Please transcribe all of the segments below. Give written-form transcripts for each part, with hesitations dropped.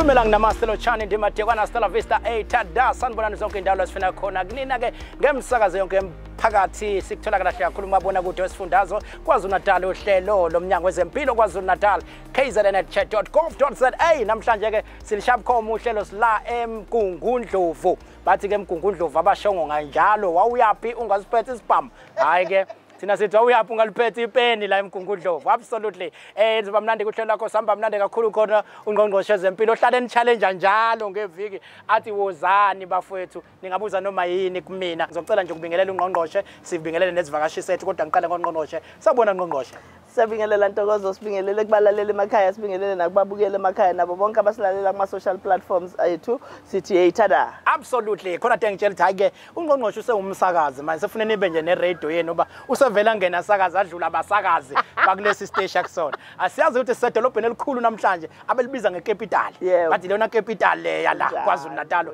Sikhulumela nginamaster Lotshani Ndimadekwana Stella Vista 8 sanibonani zonke indawo esifuna khona kunina ke ngemsakazo yonke phakathi sikuthola kahle kakhulu mabonakude wesifundazwe KwaZulu-Natal uhlelo lomnyango wezempilo KwaZulu-Natal kznat.gov.za. Namhlanje ke silishabukhoma uhlelo sila eMgungundlovu. Bathi ke eMgungundlovu abashongo kanjalo wawuyapi ungasiphethe isibhamu. Hayi ke thina sithi wawuyaphi ungaliphethe ipeni la eMgungundlovu. Absolutely. Ngizoba mnandi kuhlelo lakho, sihamba mnandi kakhulu khona ungqongqoshe wezempilo ohlale ni-challenge njalo ngeviki athi wozani bafowethu ningabuza noma yini kumina. Ngizocela nje ukubingelela ungqongqoshe, sibingelele nezivakashi sethu, kodwa ngiqale ngongqongqoshe. Sawubona ngqongqoshe. Siyabingelela Ntokozo, sibingelele kubalaleli emakhaya, sibingelele nakubabukeli emakhaya nabo bonke abasilalela kuma social platforms ethu, sithi hey tada. Absolutely. Khona nto engitshela ukuthi hayi ke ungqongqoshe usewumsakazi manje sefune nibe nje ne-radio yenu uba usevela ngena sakazi adlula abasakazi bakulesi station akusona. Asiyazi ukuthi sisedolobheni elikhulu namhlanje abelibiza ngecapital. Bathi lona capital le yala KwaZulu-Natal.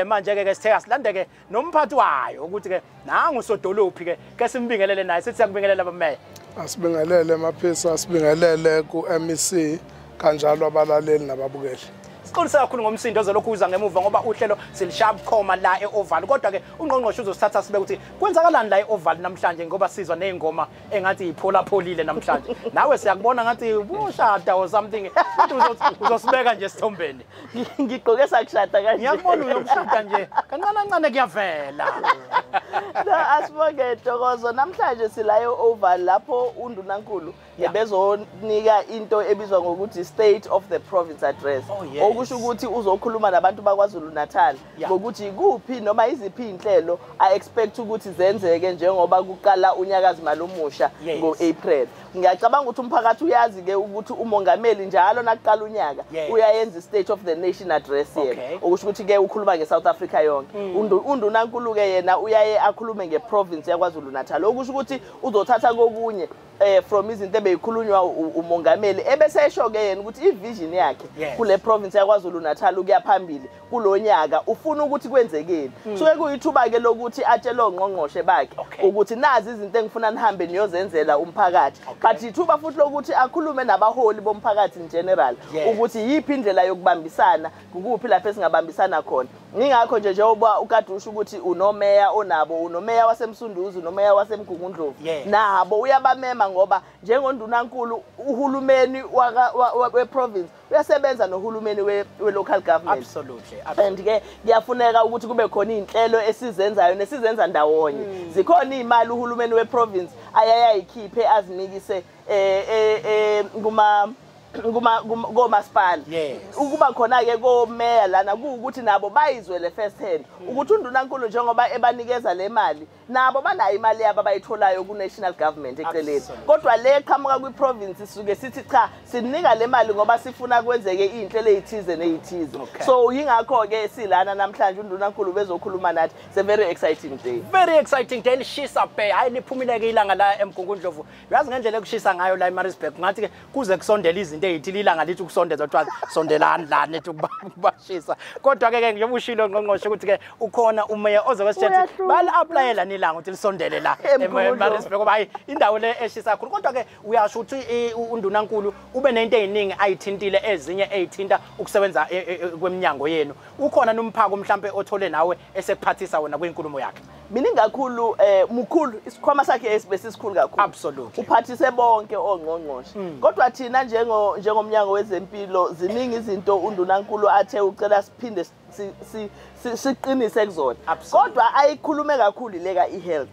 Manje ke sitheka silandeke nomphathi wayo ukuthi ke nangu sodolophi ke ke simbingelele naye, sithi siyakubingelela bameya. Asibingelele Maphisa, asibingelele ku-MEC kanjalo abalaleli nababukeli. Siqinise kakhulu ngomsindo ozolokhu uza ngemuva ngoba uhlelo silishabukhoma la e-Oval. Kodwa ke ungqongqoshe uzosithatha sibe ukuthi kwenzakalani la e-Oval namhlanje ngoba sizwa nezingoma engathi ipholapholile namhlanje. Nawe siyakubona ngathi ubushada or something. Kodwa uzosibeka nje esithombeni. Ngigqoke sakushada kanje. Ngiyakubona uyokushada nje. Kancane kancane kuyavela. No, asibonge Ntokozo. Namhlanje sila e-Oval lapho undunankulu ebezonika into ebizwa ngokuthi State of the Province Address. Okusho ukuthi uzokhuluma nabantu bakwaZulu-Natal ngokuthi kuphi noma iziphi inhlelo a-expect ukuthi zenzeke njengoba kuqala unyakazimali omusha ngo-April. Ngiyacabanga ukuthi umphakathi uyazi ke ukuthi umongameli njalo nakuqala unyaka uyayenza i-State of the Nation Address yena. Okusho ukuthi ke ukhuluma nge-South Africa yonke. Undunankulu ke yena uyaye akhulume nge-province yaKwaZulu-Natal. Okusho ukuthi uzothatha kokunye from izinto ebeyikhulunywa umongameli ebese esho ke yena ukuthi i-vision yakhe kule province yaKwaZulu-Natal ukuya phambili kulonyaka ufuna ukuthi kwenzekeni. Suke kuyithuba ke lokuthi atshele ongqongqoshe bakhe ukuthi nazi izinto engifuna nihambe niyozenzela umphakathi. But ithuba futhi lokuthi akhulume nabaholi bomphakathi in general ukuthi yiphi indlela yokubambisana, kukuphi lapho esingabambisana khona. Ngingakho nje njengoba ukade usho ukuthi unomeya onabo, unomeya waseMsunduzi, unomeya waseMgungundlovu, nabo uyabamema ngoba njengondunankulu uhulumeni we-province uyasebenza nohulumeni we-local government. Absolutely. And ke kuyafuneka ukuthi kube khona iy'nhlelo esizenzayo nesizenza ndawonye. Zikhona iy'mali uhulumeni we-province ayayayikhiphe azinikise kuma komasipala. Ukuba khona ke komeya lana kuwukuthi nabo bayizwele first hand ukuthi undunankulu njengoba ebanikeza le mali nabo banayo imali yabo abayitholayo ku national government eceleni. Kodwa le qhamuka kwi province sisuke sithi cha sinika le mali ngoba sifuna kwenzeke inhlelo ezithize nezithize. So yingakho ke silana namhlanje undunankulu bezokhuluma nathi. It's a very exciting day. Very exciting day. Lishisa bhe, hayi liphumile ke ilanga la eMgungundlovu. Uyazi ngendlela ekushisa ngayo la eMaritzburg ngathi ke kuze kusondele izinto ezithile ilanga lithi ukusondeza kuthiwa sondelani la nethi ukubashisa. Kodwa ke njengoba ushilo ngqongqoshe ukuthi ke ukhona umeya ozokwesithethe bali-applyela nilanga ukuthi lisondele la eMaritzburg ngoba hayi indawo le eshisa kakhulu. Kodwa ke uyasho ukuthi undunankulu ube nento eziningi ayithintile ezinye ezithinta ukusebenza kweminyango yenu. Ukhona nomphako mhlambe othole nawe esekuphathisa wona kwinkulumo yakhe? Miningi kakhulu, mukhulu isikhwama sakhe besisikhulu kakhulu. Absolutely. Uphathise bonke ongqongqoshe. Kodwa thina njengomnyango wezempilo ziningi izinto undunankulu athe ucela siphinde siqinise kuzona. Kodwa ayikhulume kakhulu leka e-health.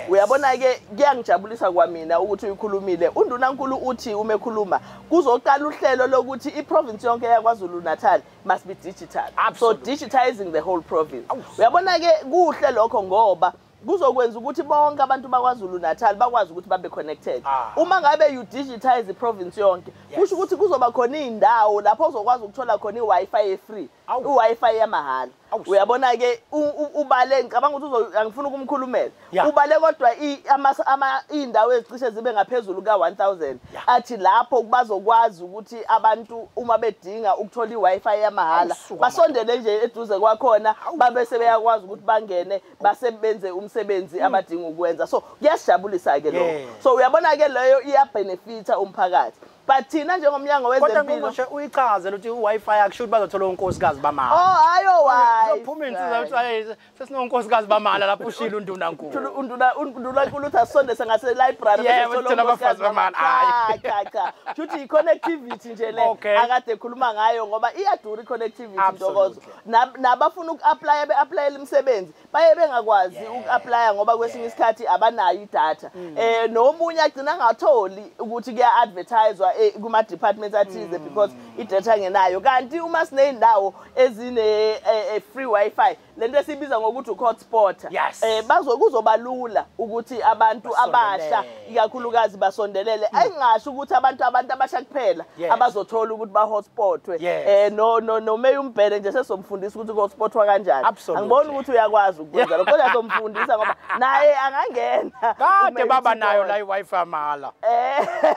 Uyabona ke kuyangijabulisa kwamina ukuthi uyikhulumile. Undunankulu uthi uma ekhuluma kuzoqala uhlelo lokuthi i-province yonke yaKwaZulu-Natal must be digital. So digitizing the whole province. Uyabona ke kuhle lokho ngoba kuzokwenza ukuthi bonke abantu bakwaZulu-Natal bakwazi ukuthi babe connected. Uma ngabe you digitize the province yonke, kusho ukuthi kuzoba khona indawo lapho uzokwazi ukuthola khona i-Wi-Fi free, i-Wi-Fi yamahhala. Uyabona ke ubale ngicabanga ukuthi angifuni ukumkhulumela. Ubale kodwa indawo ezicishe zibe ngaphezulu ka1000 athi lapho bazokwazi ukuthi abantu uma bedinga ukuthola i-Wi-Fi yamahhala basondele nje eduze kwakhona babe sebeyakwazi ukuthi bangene basebenze umsebenzi abadinga ukwenza. So kuyasijabulisa ke lokho. So uyabona ke leyo iyabenefita umphakathi. But thina njengomnyango wezempilo, kodwa ngomoshe uyichaze ukuthi u-Wi-Fi akusho ukuthi bazothola unkosikazi bamala. Oh, ayo wifi. Uzophuma insizwa ukuthi sesinonkosikazi bamala lapho ushilo undunankulu. Undunankulu uthi asondese ngase library bese sithola abafazi bamala. Hayi cha cha. Futhi i-connectivity nje le akade ekhuluma ngayo, ngoba iyadura i-connectivity Ntokozo. Nabafuna uku-applya be-applyela imisebenzi baye bengakwazi uku-applya ngoba kwesinye isikhathi abanayo idatha. Nomunye agcina angatholi ukuthi kuya-advertiswa kuma departments athize because idatha ngenayo. Kanti uma sineyindawo ezine free wifi, lento esibiza ngokuthi u-hotspot, kuzoba lula ukuthi abantu abasha ikakhulukazi basondelele. Ayingasho ukuthi abantu abasha kuphela abazothola ukuthi ba-hotspotwe. No Meya uMbhele nje sesomfundisa ukuthi ku-hotspotwa kanjani. Angiboni ukuthi uyakwazi ukwenza lokho, kodwa somfundisa ngoba naye angangena. Kade baba nayo la i-wifi yamala.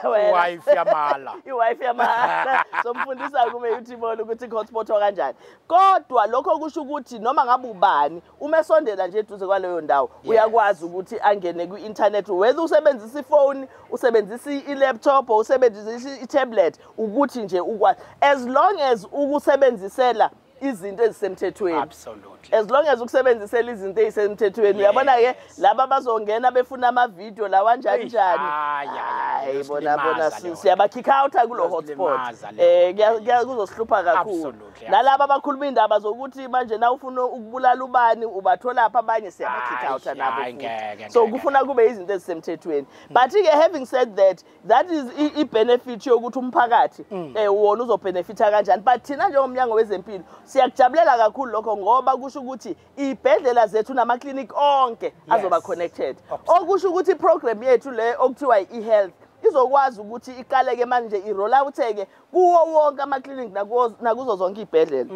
I-wifi yamala. I-wifi yamala. Somfundisa kuMeya uThibolo ukuthi ku-hotspotwa kanjani. Kodwa lokho kusho ukuthi noma ngabe ubani uma esondela nje eduze kwaleyo ndawo uyakwazi ukuthi angene kwi-internet, whether usebenzisa ifoni, usebenzisa i-laptop, usebenzisa i-tablet, ukuthi nje ukwazi, as long as ukusebenzisela izinto ezisemthethweni. Absolutely. As long as ukusebenzisela izinto ezisemthethweni. Uyabona ke laba bazongena befuna ama video lawa njani njani. Hayi bona siyaba kick out kulo hotspot. Kuzosihlupha kakhulu. Nalaba abakhuluma indaba zokuthi manje na ufuna ukubulala ubani ubathola apha abanye, siyaba kick out nabo. So kufuna kube izinto ezisemthethweni. But ke having said that, that is i benefit yokuthi umphakathi wona uzobenefita kanjani. But thina njengomnyango wezempilo siyakujabulela kakhulu lokho, ngoba kusho ukuthi ibhedlela zethu nama-clinic onke azoba connected. Okusho ukuthi i-program yethu le okuthiwa i-health izokwazi ukuthi iqaleke manje i-roll out-eke kuwo wonke ama-clinic nakuzo zonke iy'bhedlela.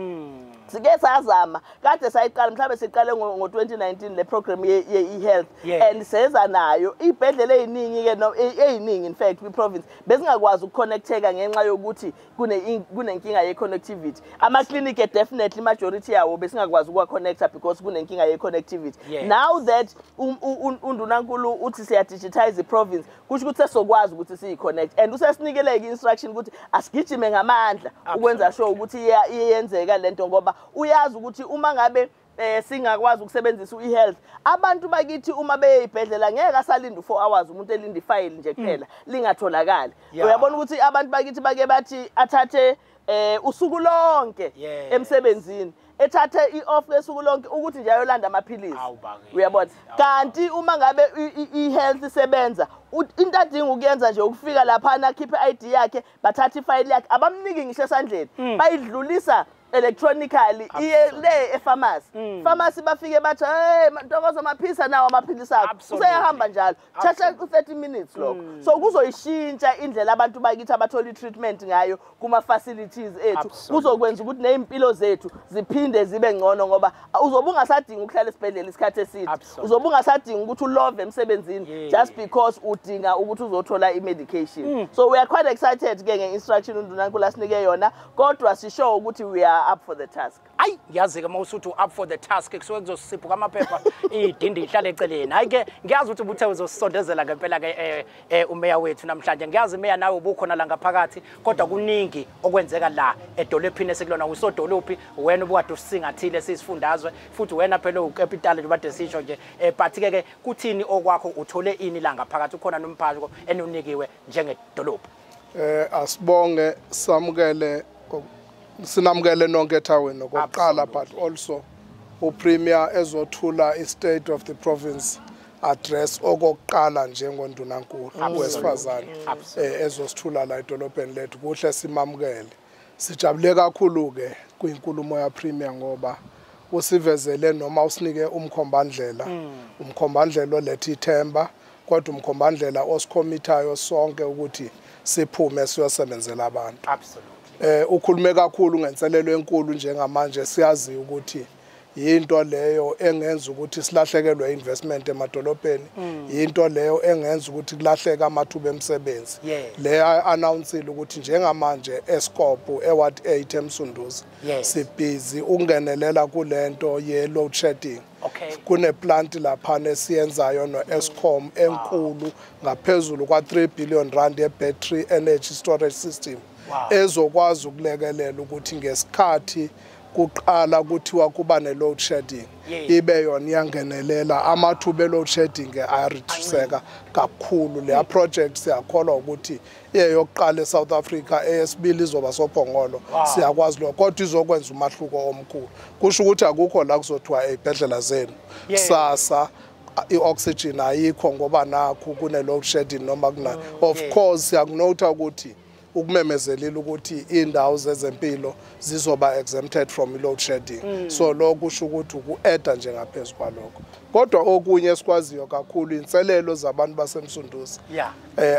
Sike sazama kade sayiqala, mhlawumbe siqale ngo-2019 le program ye-e-health, and seza nayo iy'bhedlela ey'ningi-ke, ey'ningi in fact kwi-province bezingakwazi ukuconnecteka ngenxa yokuthi kunenkinga ye-connectivity. Ama-clinic definitely majority yawo besingakwazi ukuwa-connecta because kunenkinga ye-connectivity. Now that undunankulu uthi siya-digitize i-province, kusho ukuthi sesokwazi ukuthi siyi-connect, and usesinikeleke i-instruction ukuthi asigijime ngamandla ukwenza sure ukuthi iyenzeka lento, ngoba uyazi ukuthi uma ngabe singakwazi ukusebenzisa u-e-health, abantu bakithi uma beyibhedlela ngeke asalinde 4 hours umuntu elinde ifile nje kuphela lingatholakali. Uyabona ukuthi abantu bakithi bake bathi athathe usuku lonke emsebenzini, ethathe i-off lesuku lonke ukuthi nje ayolanda amaphilisi. Uyabona? Kanti uma ngabe i-health isebenza, into adinga ukuyenza nje ukufika laphana akhiphe i-ID yakhe, bathathe ifayili yakhe, abamniki ngisho esandleni, bayidlulisa electronically iye le epharmacy. Pharmacy bafike bathi hey Ntokozo Maphisa nawo amaphilisi akho, useyahamba njalo, thatha 30 minutes lokho. So kuzoyishintsha indlela abantu bakithi abathola i-treatment ngayo kuma facilities ethu. Kuzokwenza ukuthi nezimpilo zethu ziphinde zibe ngcono, ngoba uzobe ungasadinga ukuhlala esibhedlela isikhathi eside, uzobe ungasadinga ukuthi ulove emsebenzini just because udinga ukuthi uzothola i-medication. So we are quite excited ke nge-instruction undunankulu asinike yona, kodwa sisho ukuthi we are up for the task. Ayi ngiyazika mawusuthi up for the task kusuke kuzosiphuka amaphepha idindi ihlale eceleni. Hayi ke ngiyazi ukuthi ubuthe uzosondezela ngempela ke umeya wethu namhlanje. Ngiyazi meya nawe ubukhona la ngaphakathi, kodwa kuningi okwenzeka la edolophini esikulona. Usodolophi wena ubukade usingathile sisifundazwe, futhi wena phela ucapital nje bade sisho nje. But ke kuthini okwakho, uthole ini la ngaphakathi, ukhona nomphathi enunikiwe njengedolophi? Asibonge, samukele, sinamukele nonke ethaweni okokuqala, but also uPremier ezothula i-State of the Province address okokuqala njengondunankulu wesifazane ezosithula la edolobheni lethu. Kuhle simamukele, sijabule kakhulu ke kwinkulumo ya Premier ngoba usivezele noma usinike umkhombandlela, umkhombandlela oletha ithemba, kodwa umkhombandlela osikhomithayo sonke ukuthi siphume siyosebenzela abantu. Absolutely. Ukhulume kakhulu ngenselelo enkulu njengamanje. Siyazi ukuthi Yinto leyo engenza ukuthi silahlekelwe investment emadolobheni, yinto leyo engenza ukuthi kulahleke amathuba emsebenzi. Le announceile ukuthi njengamanje eScope eWard 8 eMsunduzi sibhizi ukungenelela kulento ye load shedding. Kune plant lapha esiyenzayo no-Eskom enkulu ngaphezulu kwa 3 billion rand ye battery energy storage system ezokwazi ukulekelela ukuthi ngesikhathi kuqala kuthiwa kuba ne load shedding ibe yona iyangenelela. Amathuba e-load shedding ayareduceka kakhulu. Leya project siyakholwa ukuthi iyeyokuqala eSouth Africa, eyesibili izoba soPhongolo. Siyakwazi lokho, kodwa izokwenza umahluko omkhulu. Kusho ukuthi akukho la kuzothiwa ey'bhedlela zenu kusasa i-oxygen ayikho ngoba nakho kune load shedding noma kuna. Of course siyakunotha ukuthi ukumemezelile ukuthi indawo zezempilo zizoba exempted from load shedding. So lokho kusho ukuthi uku-eda nje ngaphezulu kwalokho. Kodwa okunye esikwaziyo kakhulu inselelo zabantu baseMsunduzi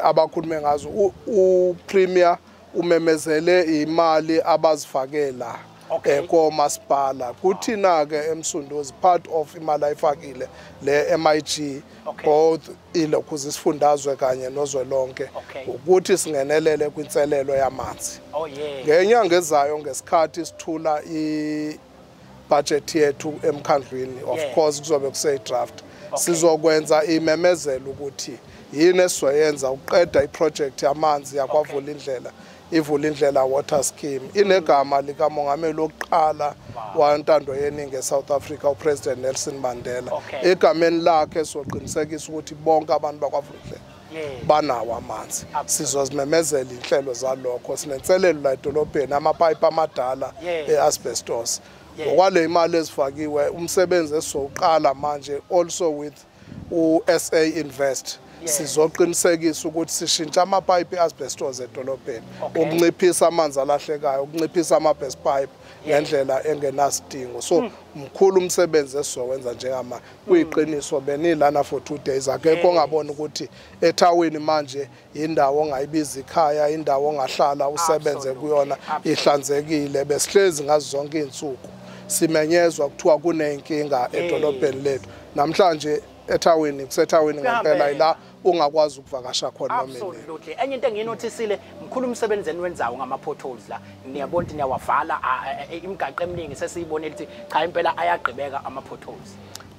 abakhulume ngazo. uPremier umemezele imali abazifakela komasipala. Kuthina ke eMsunduzi part of imali ayifakile le MIG both ilokhu isifundazwe kanye nozwelonke ukuthi singenelele kwinselelo yamanzi. Ngenyanga ezayo ngesikhathi sithula i-budget yethu emkhandlwini, of course kuzobe kuse draft, sizokwenza imemezelo ukuthi yini esizoyenza ukuqeda iproject yamanzi yakwavula indlela, ivula indlela water scheme. Inegama likamongameli wokuqala wantando yeningi eSouth Africa, uPresident Nelson Mandela. Egameni lakhe soqinisekisa ukuthi bonke abantu bakwavula indlela banawo amanzi. Sizozimemezela inhlelo zalokho. Sinenselelo la edolobheni, amapipe amadala e-asbestos. Ngokwale imali ezifakiwe, umsebenzi esizoqala manje also with uSA Invest, sizoqinisekisa ukuthi sishintsha amapipe e-asbestos edolobheni, ukunciphisa amanzi alahlekayo, ukunciphisa ama-burst pipe ngendlela engenasidingo. So mkhulu umsebenzi esizowenza njengamanje. Kuyiqiniso benilana for 2 days, akekho ongabona ukuthi eThawini manje indawo ongayibiza ikhaya, indawo ongahlala usebenze kuyona, ihlanzekile. Besihlezi ngazo zonke izinsuku simenyezwa kuthiwa kunenkinga edolobheni lethu. Namhlanje eThawini kuseThawini ngempela, ila ungakwazi ukuvakasha khona noma nini. Absolutely. Enye into engiyinothisile, mkhulu umsebenzi eniwenzayo ngama-potholes la. Niyabona ukuthi niyawavala imigaqo eminingi, sesiyibonile ukuthi cha impela ayagqibeka ama-potholes.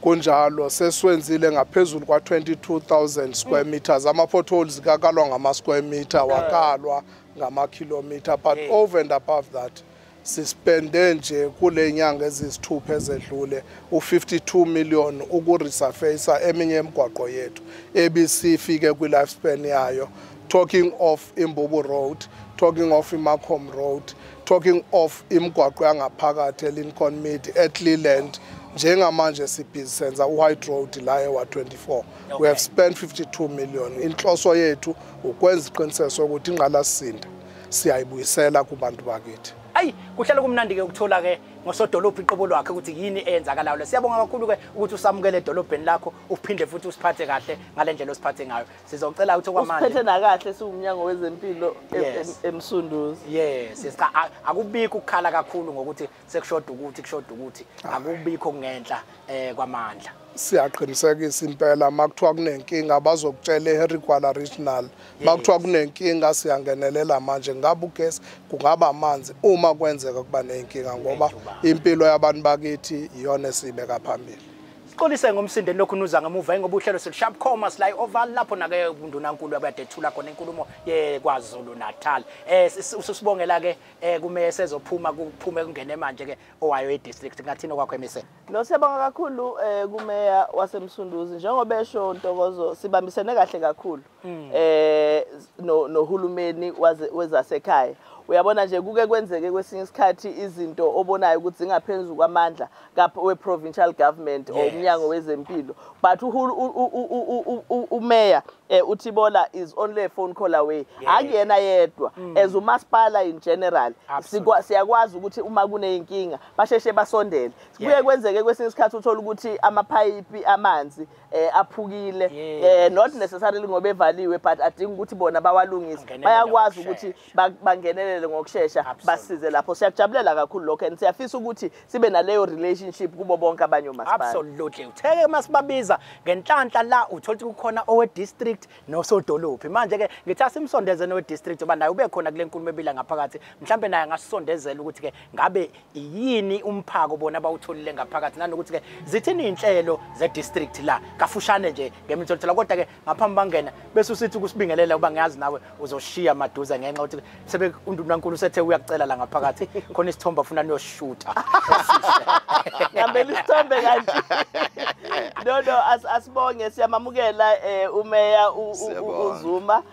Kunjalo, sesiwenzile ngaphezulu kwa 22,000 square meters. Ama-potholes kakalwa ngama-square meter, wakalwa ngama-kilometer, but over and above that sispende nje kule nyanga ezisithupha ezedlule u52 million ukuresurface eminye emigwaqo yethu ebisifike kwi-lifespan yayo. Talking of Imbubu Road, talking of iMacombe Road, talking of imigwaqo yangaphakathi eLincoln Mead, eCleland. Njengamanje sibhizi senza uWhite Road la ewa 24. We have spent 52 million. Inhloso yethu ukwenza iqinisekiso ukuthi ingqalasizinda siyayibuyisela kubantu bakithi. Ayi, kuhlala kumnandi ke ukuthola ke ngosodolophu iqobo lwakhe ukuthi yini eyenzakalayo. Siyabonga kakhulu ke ukuthi usamukele edolobheni lakho, uphinde futhi usiphathe kahle ngale ndlela osiphathe ngayo. Sizocela ukuthi okwamanje usiphethe nakahle siwumnyango wezempilo eMsunduzi. Yes, cha akubikho ukukhala kakhulu ngokuthi sekushoda ukuthi kushoda ukuthi, akubikho kungenhla kwamandla. Siyaqinisekisa impela makuthiwa kunenkinga bazokutshela eHarry Gwala Regional, makuthiwa kunenkinga siyangenelela manje, ngabe ugesi kungaba amanzi uma kwenzeka kuba nenkinga, ngoba impilo yabantu bakithi iyona esibeka phambili. Sixolise ngomsindo lokhu nuza ngemuva ngoba uhlelo selusharp comma sly over lapho nake undunankulu abadethula khona inkulumo yeKwaZulu Natal. Usibongela ke kume sezophuma kuphume kungene manje ke owayo edistrict ngathini okwakho emise. No, siyabonga kakhulu kumeya waseMsunduzi. Njengoba esho Ntokozo, sibambisene kahle kakhulu nohulumeni wezasekhaya. Uyabona nje kuke kwenzeke kwesinye isikhathi izinto obonayo ukuthi zingaphezulu kwamandla we-provincial government or umnyango wezempilo, but umeya uThibola is only a phone call away. Akuyena yedwa, as umasipala in general siyakwazi ukuthi uma kuneyinkinga basheshe basondele. Kuye kwenzeke kwesinye isikhathi uthola ukuthi amaphayiphi amanzi aphukile, not necessarily ngoba evaliwe, but adinga ukuthi bona bawalungise. Bayakwazi ukuthi bangenele bangenelele ngokushesha basize lapho. Siyakujabulela kakhulu lokho and siyafisa ukuthi sibe naleyo relationship kubo bonke abanye omasipala. Absolutely. Utheke masibabiza ngenhlanhla la uthola ukuthi kukhona owe district nosodolophi. Manje ke ngithi asimsondeze nowe district ngoba naye ube khona kule nkulumo ebila ngaphakathi, mhlambe naye angasondezela ukuthi ke ngabe yini umphako bona abawutholile ngaphakathi, nanokuthi ke zithini inhlelo ze district la kafushane nje ngemitholo. Kodwa ke ngaphambi bangena bese usithi ukusibingelela kuba ngiyazi nawe uzoshiya maduze ngenxa ukuthi sebe undunankulu sethe uyakucela la ngaphakathi khona isithombe afuna niyoshutha. Ngambela isithombe kanti. No asibonge, siyamamukela umeya uZuma.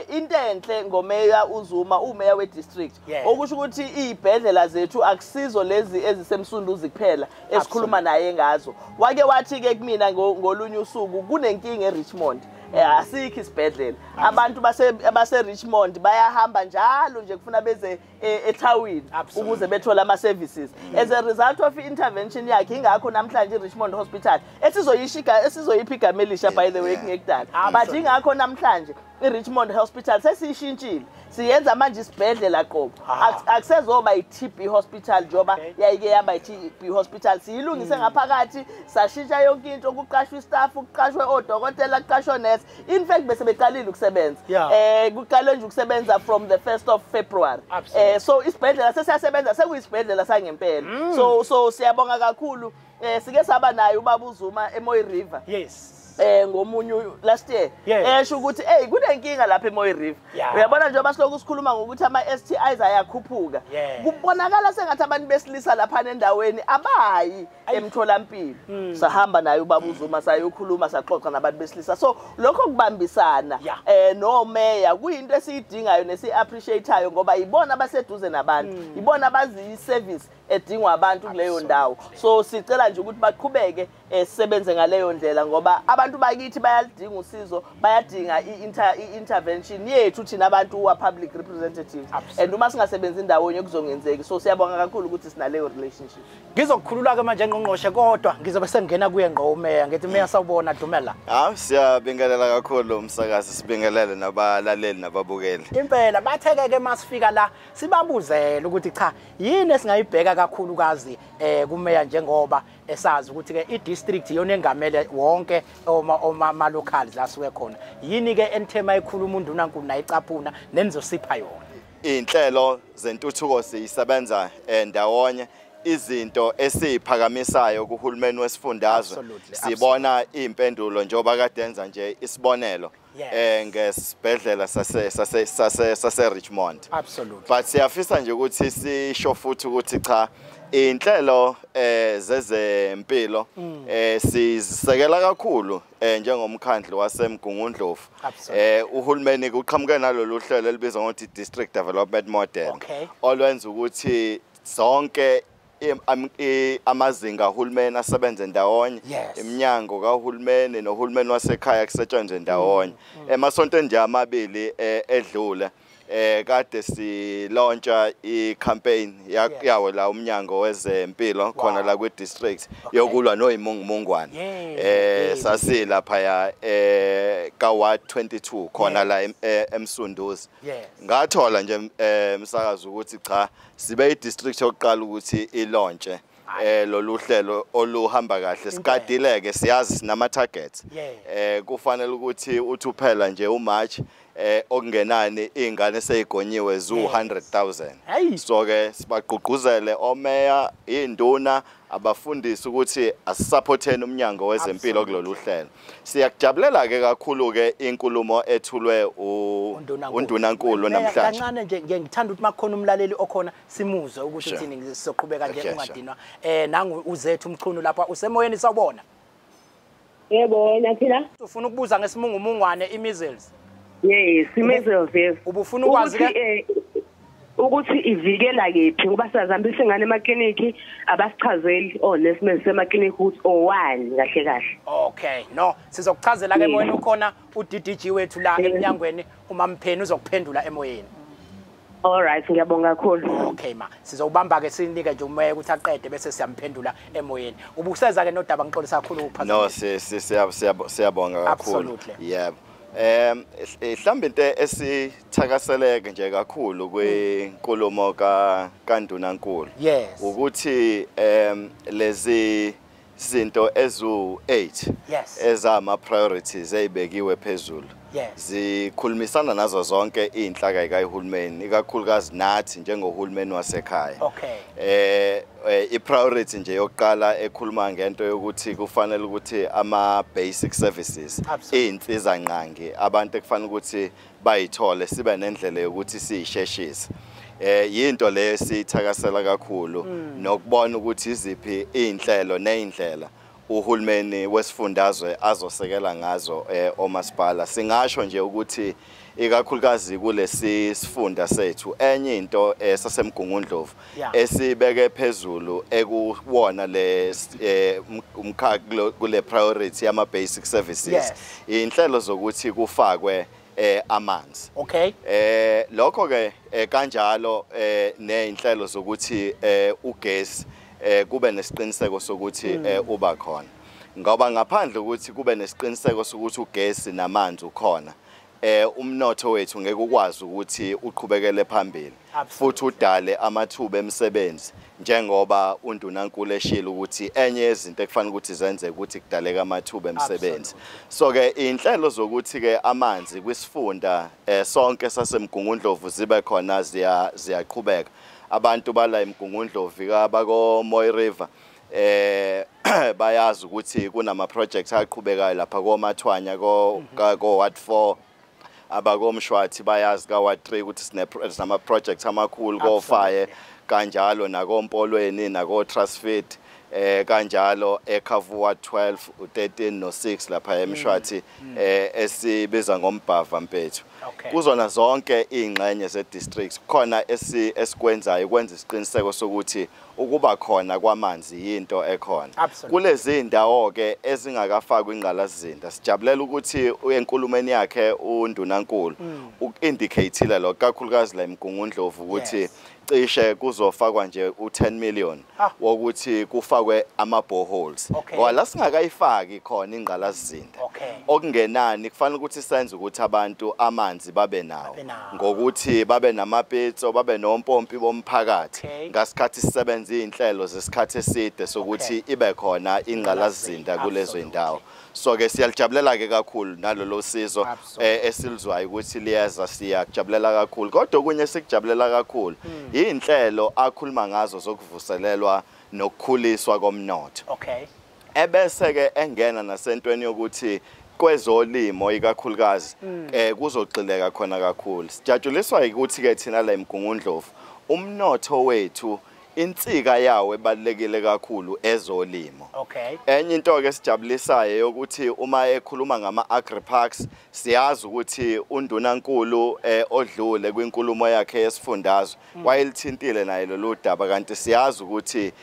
Into enhle ngomeya uZuma, umeya we-district, okusho ukuthi iy'bhedlela zethu akusizo lezi ezisemsunduzi kuphela esikhuluma naye ngazo. Wake wathi-ke kumina ngolunye usuku kunenkinga eRichmond, asikho isibhedlela. Abantu base Richmond bayahamba njalo nje kufuna beze ethawini ukuze bethole ama services. As a result of intervention yakhe, ingakho namhlanje iRichmond Hospital esizoyipha igama elisha, by the way, kungekudala, but ingakho namhlanje iRichmond Hospital sesiyishintshile, siyenza manje isibhedlela qobo. Akusezoba i-TB hospital njengoba yayike yaba i-TB hospital. Siyilungise ngaphakathi, sashintsha yonke into, kuqashwe istaff, kuqashwe odokotela, kuqashwe nurse. In fact bese beqalile ukusebenza, kuqale nje ukusebenza from the 1st of February. So isibhedlela sesiyasebenza, sekuyisibhedlela sangempela. So siyabonga kakhulu. Sike saba naye ubaba uZuma eMoy River. Ngomunye last year esho ukuthi hey, kunenkinga lapha eMoy River. Uyabona njengoba silokhu sikhuluma ngokuthi ama STIs ayakhuphuka, kubonakala sengathi abantu besilisa lapha endaweni abayi emtholampilo. Sahamba naye ubaba uZuma sayokhuluma, saxoxa nabantu besilisa. So lokho kubambisana nomeya kuyinto esiyidingayo nesi-appreciate-ayo, ngoba ibona abaseduze nabantu, ibona abazi i-service edingwa abantu kuleyo ndawo. So sicela nje ukuthi baqhubeke sisebenze ngaleyo ndlela, ngoba abantu bakithi bayalidinga usizo, bayadinga i-intervention yethu thina abantu wa public representatives, and uma singasebenzi ndawonye kuzongenzeki. So siyabonga kakhulu ukuthi sinaleyo relationship. Ngizokukhulula ke manje ngqongqoshe, kodwa ngizobe sengena kuye ngqo umeya. Ngithi meya, sawubona, dumela. Hawu, siyabingelela kakhulu umsakazi, sibingelele nabalaleli nababukeli. Impela batheke ke masifika la sibabuzele ukuthi cha, yini esingayibheka kakhulukazi kumeya, njengoba esazi ukuthi ke i-district iyona engamele wonke oma locals la suke khona. Yini ke enithema ekhuluma undunankulu nayicaphuna nenizosipha yona? Inhlelo zentuthuko siyisebenza ndawonye, izinto esiphakamisayo kuhulumeni wesifundazwe sibona impendulo njengoba kade enza nje isibonelo ngesibhedlela sase Richmond. But siyafisa nje ukuthi sisho futhi ukuthi cha, inhlelo zezempilo sisekela kakhulu njengomkhandlu waseMgungundlovu. Uhulumeni uqhamuke nalolu hlelo elibizwa ngokuthi District Development Model, olwenza ukuthi zonke amazinga ahulumeni asebenze ndawonye, iminyango kahulumeni nohulumeni wasekhaya kusetshenzwe ndawonye. Emasontweni nje amabili edlule kade silauncha i-campaign yawo la umnyango wezempilo khona la kwi-district yokulwa noyimungumungwane. Sasilapha ya ka ward 22 khona la eMsunduzi. Ngathola nje umsakazi ukuthi cha, sibe i-district yokuqala ukuthi ilaunche lolu hlelo oluhamba kahle. Sikadileke, siyazi sinama targets, kufanele ukuthi uthi uphela nje uMarch okungenani ingane seyigonyiwe zu 100,000. Hey. So ke sibagqugquzele omeya, induna, abafundisi ukuthi asisupporteni umnyango wezempilo kulolu hlelo. Siyakujabulela ke kakhulu ke inkulumo ethulwe undunankulu namhlanje. Kancane nje ngiye ngithanda ukuthi makukhona umlaleli okhona simuzwe ukuthi uthini, sizoqhubeka nje. Ungadinwa. Nangu uzethu umchunu lapha usemoyeni, sawubona. Yebo, ngiyaphila. Ufuna ukubuza ngesimungumungwane, i-measles? Yes, i-measles, yes. Ubufuna ukwazi Ukuthi ke ukuthi ivikela kephi, ngoba siyazihambisa ingane emakliniki, abasichazeli onesi emakliniki ukuthi owani kahle kahle. Okay, no, sizokuchazela ke emoyeni, ukhona uDDG wethu la eminyangweni, uMampheni, uzokuphendula emoyeni. All right, ngiyabonga kakhulu. Okay ma, sizowubamba ke, sinike nje umeya ukuthi aqede bese siyamphendula emoyeni. Ubuseza ke nodaba, ngixolisa kakhulu No, ukuphazamisa. siyabonga kakhulu. Absolutely. Yebo. Mhlawumbe into esithakaseleke nje kakhulu kwinkulumo kaNdunankulu ukuthi lezi izinto ezu-8 ezama priorities ezibekiwe phezulu zikhulumisana nazo zonke inhlaka zikahulumeni, ikakhulukazi nathi njengohulumeni wasekhaya. I-priority nje yokuqala ekhuluma ngento yokuthi kufanele ukuthi ama basic services, insiza ngqangi abantu ekufanele ukuthi bayithole, sibe nendlela yokuthi siyisheshise. Yinto le sithakasela kakhulu nokubona ukuthi iziphi inhlelo nezindlela uhulumeni wesifundazwe azosekela ngazo omasipala. Singasho nje ukuthi ikakhulukazi kulesi sifunda sethu enye into sasemgungundlovu esibeke phezulu ekuwona le umkhakha kule priority yama basic services, inhlelo zokuthi kufakwe amanzi. Lokho ke kanjalo nezinhlelo zokuthi ugesi kube nesiqiniseko sokuthi uba khona, ngoba ngaphandle ukuthi kube nesiqiniseko sokuthi ugesi namanzi ukhona, umnotho wethu ngeke ukwazi ukuthi uqhubekele phambili futhi udale amathuba emisebenzi, njengoba uNdunankulu eshilo ukuthi enye yezinto ekufanele ukuthi zenzeke ukuthi kudaleke amathuba emisebenzi. So ke inhlelo zokuthi ke amanzi kwisifunda sonke sasemgungundlovu zibe khona ziyaqhubeka. Abantu bala eMgungundlovu abako Moy River bayazi ukuthi kunama projects aqhubekayo lapha koMathwanya ko Ward 4, abakomshwathi bayazi ka Ward 3 ukuthi sinama projects amakhulu ko Fire, kanjalo nakompolweni nako Trustfit, kanjalo eKhavu Ward 12, 13 no 6 lapha eMshwathi esibiza ngombhava mpethu. Kuzona zonke ingxenye ze districts khona esikwenzayo kwenza isiqiniseko sokuthi ukuba khona kwamanzi yinto ekhona. Kulezi indawo ke ezingakafakwa ingqalasizinda, sijabulela ukuthi enkulumeni yakhe uNdunankulu uindicatile lo kakhulukazi la eMgungundlovu ukuthi cishe kuzofakwa nje u10 million wokuthi kufakwe ama boreholes. Ngoba la singakayifaki khona ingqalasizinda, okungenani kufanele ukuthi senze ukuthi abantu amanzi babe nawo, ngokuthi babe namapitso, babe nompompi bomphakathi ngasikhathi sisebenza inhlelo zesikhathi eside sokuthi ibe khona ingqalasizinda kulezo indawo. So ke siyalijabulela ke kakhulu nalolo sizo esilizwayo ukuthi liyeza, siyakujabulela kakhulu. Kodwa okunye sikujabulela kakhulu inhlelo akhuluma ngazo zokuvuselelwa nokukhuliswa komnotho. Ebese ke engena nasentweni yokuthi kwezolimo ikakhulukazi kuzogxileka khona kakhulu. Sijabuliswa ukuthi ke thina la eMgungundlovu umnotho wethu insika yawo ebalekile kakhulu ezolimo. Enye into ke sijabulisayo yokuthi uma ekhuluma ngama agri parks, siyazi ukuthi uNdunankulu odlule kwinkulumo yakhe yesifundazwe wayelithintile naye lolu daba, kanti siyazi ukuthi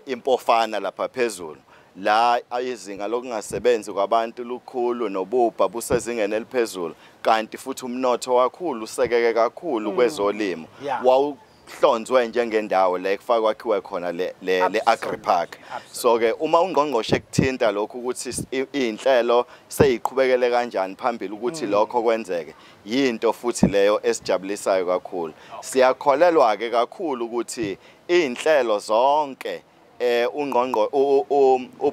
impofana lapha phezulu la izinga lokungasebenzi kwabantu lukhulu nobubha busezingeni eliphezulu, kanti futhi umnotho wakhulu usekeke kakhulu kwezolimo. Wawuhlonzwe njengendawo la ekufakwa kwakhiwe khona le agri park. So ke uma ungqongqoshe kuthinta lokhu ukuthi inhlelo seyiqhubekele kanjani phambili ukuthi lokho kwenzeke, yinto futhi leyo esijabulisayo kakhulu. Siyakholelwa ke kakhulu ukuthi inhlelo zonke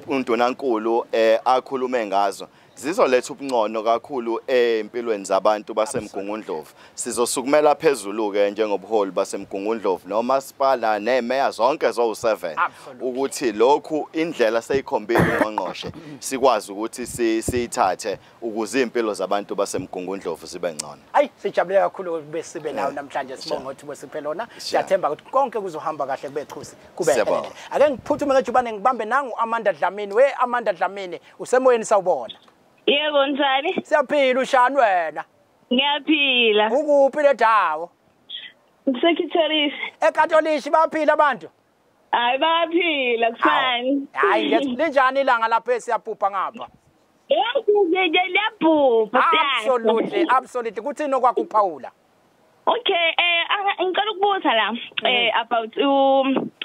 uNdunankulu akhulume ngazo zizoletha ubungcono kakhulu empilweni zabantu baseMgungundlovu. Sizosukumela phezulu ke njengobuholi baseMgungundlovu nomasipala nemeya zonke zo7 ukuthi lokhu indlela seyikhombile ungqongqoshe sikwazi ukuthi siyithathe ukuze impilo zabantu baseMgungundlovu zibe ngcono. Ayi, sijabule kakhulu besibe nawo namhlanje, sibonga ukuthi bosiphe lona. Siyathemba ukuthi konke kuzohamba kahle kube chusi kube helele. Ake ngiphuthume ngejubane ngibambe nangu Amanda Dlamini. We Amanda Dlamini, usemoyeni, sawubona. Yebo, njani? Siyaphila, ushani wena? Ngiyaphila. Ukuphi le ndawo? Ngisekitolishi. eKatolishi bayaphila abantu? Hayi, bayaphila kufani. Hayi, linjani ilanga lapha siyaphupha ngapha? Yebo, liyabhubha. Absolutely, absolutely. Kuthini okwakho ukuphawula? Okay, ngicela ukubuza la about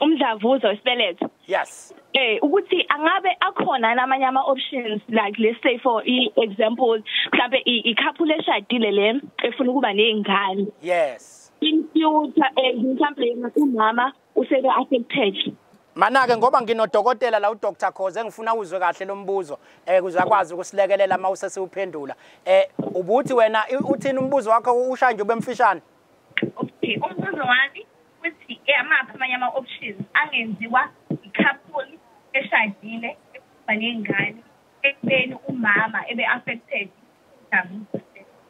umdlavuza wesibeletho. Yes. Ukuthi angabe akhona namanye ama options, like let's say for example, Mhlambe i-couple eshadile le efuna ukuba nezingane. Yes. In future mhlambe umama usebe affected. Mana-ke ngoba nginodokotela la uDr Khoza engifuna uzwe kahle lo mbuzo ukuze akwazi ukusilekelela uma usesiwuphendula. Ubuthi wena uthini umbuzo wakho usha nje ubemfishane? Okay, umbuzo wami uthi amaphi amanye ama-options angenziwa i-couple eshadile ekuba nengane ekubeni umama ebe affected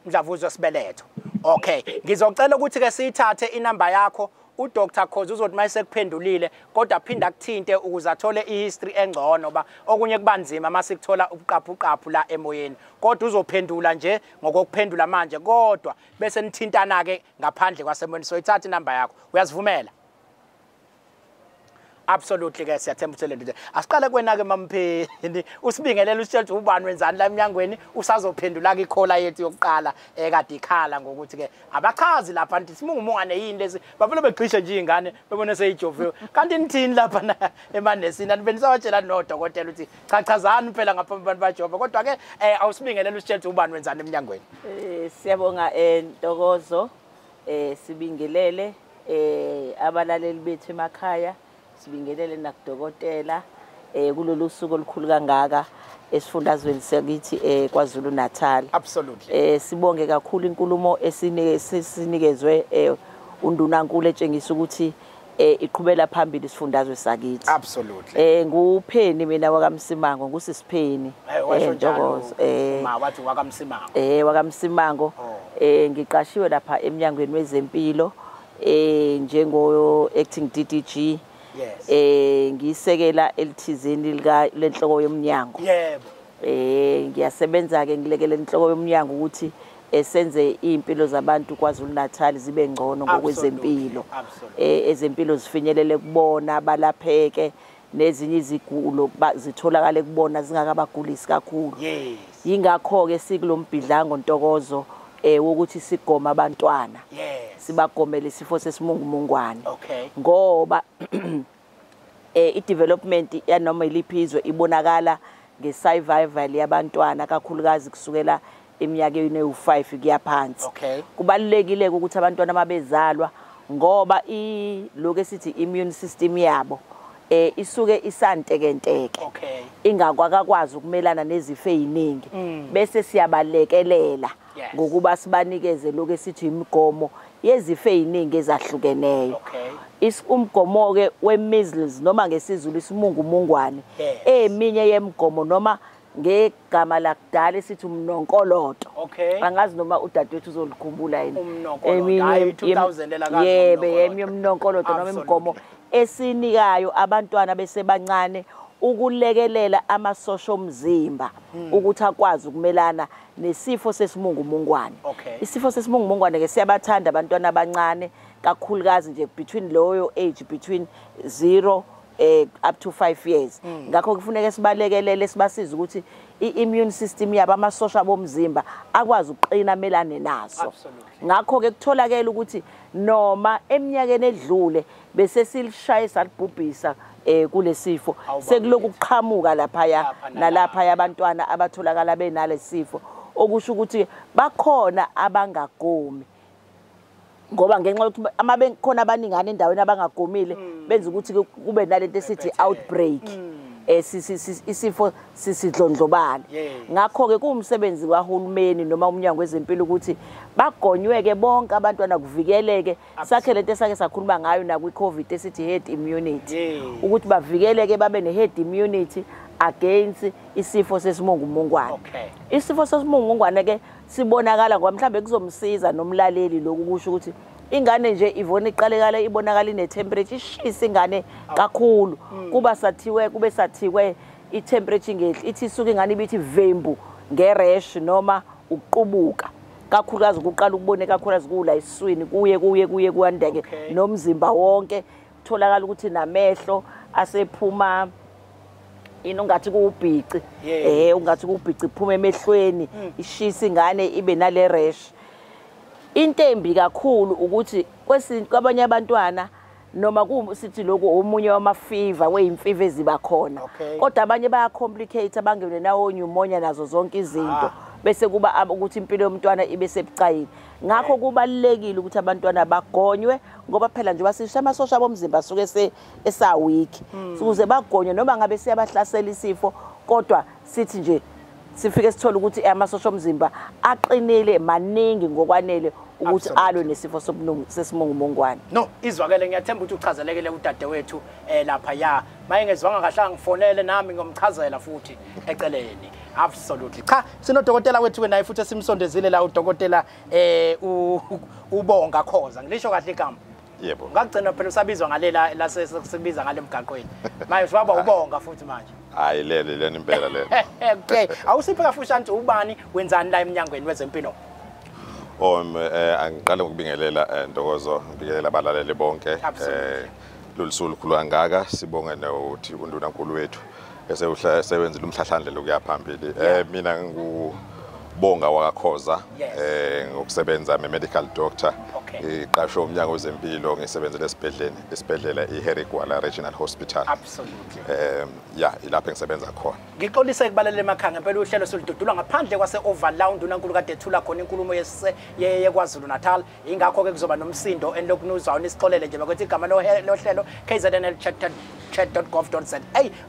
umdlavuza wesibeletho. Okay, ngizocela ukuthi ke siyithathe inamba yakho. uDr Khoza uzothi mayesekuphendulile kodwa phinda akuthinte ukuze athole ihistory engcono ba okunye kubanzima masikuthola ubuqaphu la emoyeni, kodwa uzophendula nje ngokuphendula manje, kodwa bese nithintana ke ngaphandle kwasemoyeni. So ithatha inamba yakho, uyazivumela? Absolutely ke siyathemba ukuthi lento. Asiqale kuwena ke Mampheni, usibingelele usitshela ukuthi ubani wenzani la eminyangweni, usazophendula ke ikhola yethu yokuqala ekade ikhala ngokuthi ke abachazi lapha nti simungumungane yini lesi, bavele begqishe nje izingane bebone seyijoviwe. Kanti nithini lapha emanesini anibenisawatshela nodokotela ukuthi cha chazani phela ngaphambi abantu bajova, kodwa ke awusibingelele usitshela ukuthi ubani wenzani eminyangweni. Siyabonga Ntokozo, sibingelele abalaleli bethu emakhaya, sibingelele nakudokotela kulolu suku olukhulu kangaka esifundazweni sakithi KwaZulu Natal. Absolutely. Sibonge kakhulu inkulumo esinikezwe undunankulu etshengisa ukuthi iqhubela phambili isifundazwe sakithi. Absolutely. Ngupheni mina wakaMsimango, ngusisipheni. Ntokozo. Ma wathi wakaMsimango. WakaMsimango. Ngiqashiwe lapha eminyangweni wezempilo njengo acting DDG. Yes. Ngisekela elithizeni lenhloko yomnyango. Yebo. Ngiyasebenza ke ngilekele inhloko yomnyango ukuthi senze impilo zabantu KwaZulu Natal zibe ngcono ngokwezempilo. Ezempilo zifinyelele kubona, balapheke, nezinye izigulo zitholakale kubona zingakabagulisi kakhulu. Yes. Yingakho ke sikulombhidlango Ntokozo wokuthi sigoma abantwana. Yes. Sibagomele isifo sesimungumungwane. Okay. Ngoba i-development yanoma iliphi izwe ibonakala nge-survival yabantwana kakhulukazi kusukela eminyakeni ewu-5 kuya phansi. Okay. Kubalulekile ukuthi abantwana mabezalwa ngoba lokho esithi immune system yabo isuke isantekenteke. Okay. Ingakwakwazi ukumelana nezifo eziningi. Bese siyabalekelela ngokuba sibanikeze lokho esithi imigomo yezifo eziningi ezahlukeneyo. Okay. Umgomo ke we-measles noma ngesiZulu isimungumungwane, eminye yemigomo noma ngegama lakudala esithi umnonkoloto. Okay. Angazi noma udadewethu uzolikhumbula yini. Umnonkoloto. Hayi 2000 elakazi. Yebo, eminye umnonkoloto noma imigomo esinikayo abantwana besebancane ukulekelela amasosha omzimba ukuthi akwazi ukumelana nesifo sesimungumungwane. Okay. Isifo sesimungumungwane ke siyabathanda abantwana abancane kakhulukazi nje between loyo age between 0 up to 5 years. Ngakho kufuneka sibalekelele sibasize ukuthi i-immune system yabo amasosha bomzimba akwazi ukuqina melane naso. Ngakho ke kutholakela ukuthi noma eminyakeni edlule bese silishaye salibhubhisa kulesifo, sekuloku kuqhamuka lapha nalapha yabantwana abatholakala benalesifo, okusho ukuthi bakhona abangagomi ngoba ngenxa yokuthi amabekhona abaningana endaweni abangagomile benza ukuthi kube nalento esithi outbreak, isifo sisidlondlobala. Ngakho ke kuwumsebenzi kahulumeni noma umnyango wezempilo ukuthi bagonyweke bonke abantwana kuvikeleke, sakhe lento esake sakhuluma ngayo na kwi-COVID esithi herd immunity, ukuthi bavikeleke babe ne-herd immunity against isifo sesimungumungwane. Isifo sesimungumungwane ke sibonakala ngoba mhlambe kuzomsiza nomlaleli lokhu kusho ukuthi ingane nje ivona iqalekala ibonakala ine-temperature ishisa ingane kakhulu, kuba sathiwe kube sathiwe i-temperature ngehli, ithi isuke ingane ibithi vembu ngeresh noma ukuqubuka kakhulukazi, kuqala ukubone kakhulukazi kula esiswini kuye kuye kuye kwandeke nomzimba wonke, kutholakala ukuthi namehlo asephuma ini ungathi kuwubhici, ungathi kuwubhici phuma emehlweni, ishisa ingane ibe nale rash. Into embi kakhulu ukuthi kwabanye abantwana noma kusithi lokhu omunye wama-fever weyimfiva eziba khona, kodwa abanye baya-complicate bangene nawo pneumonia nazo zonke izinto. bese kuba ukuthi impilo yomntwana ibe sebucayini. Ngakho kubalulekile ukuthi abantwana bagonywe, ngoba phela nje basisha amasosha bomzimba asuke esa-weak, ukuze bagonywe noma ngabe siyabahlasela isifo, kodwa sithi nje sifike sithole ukuthi amasosha omzimba aqinile maningi ngokwanele ukuthi alwe nesifo sesimungumungwane. No, izwakele, ngiyathemba ukuthi uchazelekile udadewethu lapha ya. Mayengezwanga kahle angifonele nami ngomchazela futhi eceleni. Absolutely. Cha, sinodokotela wethu naye futhi esimsondezile la, udokotela uBonga Khoza. Ngilisho kahle igama? Yebo. Ngagcina phela usabizwa ngalela lase sikubiza ngale emgaqweni. Manje usaba uBonga futhi manje. Hayi leli leni impela leli. Okay, awusiphe kafushane ubani wenzani la eminyangweni wezempilo? Angiqale ngokubingelela Ntokozo, ngibingelela abalaleli bonke. Lolu suku olukhulu kangaka, sibonge nokuthi undunankulu wethu esewenzile umhlahlandlela ukuya phambili. Mina nginguBonga wakaKhoza, ngokusebenza me-medical doctor. Iqashwe umnyango wezempilo, ngisebenzele esibhedlela iHarry Gwala Regional Hospital. Absolutely. Ya, ilapho engisebenza khona. Ngixolise kubalele emakhaya, ngempela uhlelo solududulwa ngaphandle kwase Oval la undunankulu kade ethula khona inkulumo yeKwaZulu Natal. Ingakho ke kuzoba nomsindo enilokunuzwayo, nisixolele nje bakuthi igama lohlelo kznlchat.gov.za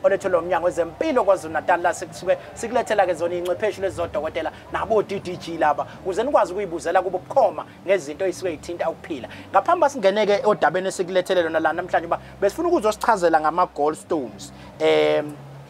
olethelwa umnyango wezempilo KwaZulu Natal, la sikusuke sikulethela ke zona ingcwepheshe lezodokotela nabo DDG laba, ukuze nikwazi ukuyibuzela kubo bukhoma ngezinto ezisuke zithinta ukuphila. Ngaphambi singeneke odabeni esikulethele lona la namhlanje, uba besifuna ukuzosichazela ngama gallstones.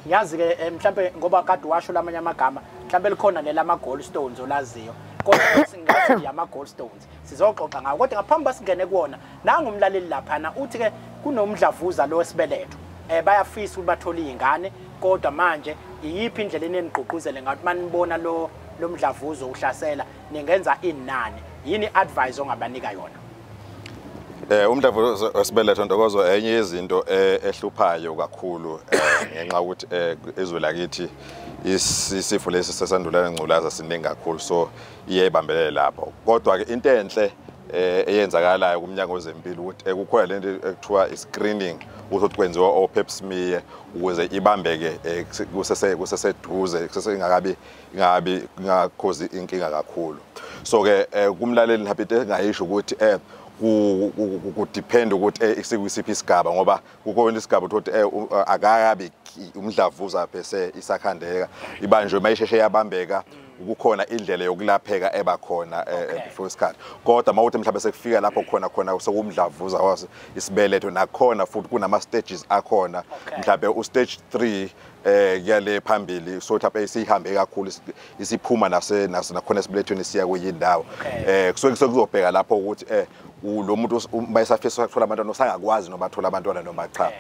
Ngiyazi ke mhlambe ngoba kade washo lamanye amagama, mhlambe likhona nelama gallstones olaziyo, kodwa singazi ama gallstones sizoxoxa ngawo. Kodwa ngaphambi singene kuwona, nanga umlaleli laphana uthi ke kunomdlavuza lo wesibeletho, bayafisa ukuthi bathole izingane, kodwa manje iyiphi indlela enigqugquzele ngathi manibona lo mdlavuzo uhlasela ningenza inani, yini advice ongabanika yona? Umdlavuzo wesibeletho Ntokozo enye yezinto ehluphayo kakhulu, ngenxa ukuthi izwe lakithi isifo lesi sesandulela ngculaza siningi kakhulu, so iye ibambelele lapho. Kodwa ke into enhle eyenzakalayo kumnyango wezempilo ukuthi kukhona lento ekuthiwa i-screening, ukuthi kwenziwa o-pap smear ukuze ibambeke kuseseduze, kusesengakabi ingabi ingakhozi inkinga kakhulu. So ke kumlaleli mhlawumbe into engayisho ukuthi ku-depend ukuthi isikwisiphi isigaba, ngoba kukhona isigaba ukuthi akakabi umdlavuza bese isakhandeka, ibanjwe mayisheshe yabambeka, kukhona indlela yokulapheka ebakhona before isikhathi. Kodwa mawuthi mhlawumbe sekufika lapho khona sekumdlavuza waso isibeletho, nakhona futhi kunama stages akhona, mhlawumbe u stage 3 kuyale phambili, so mhlawumbe isihambe kakhulu isiphuma nase nakhona esibelethweni siya kuyindawo. Kusuke sekuzobheka lapho ukuthi lo muntu bayisafisa ukuthola abantwana usangakwazi noma athola abantwana noma cha.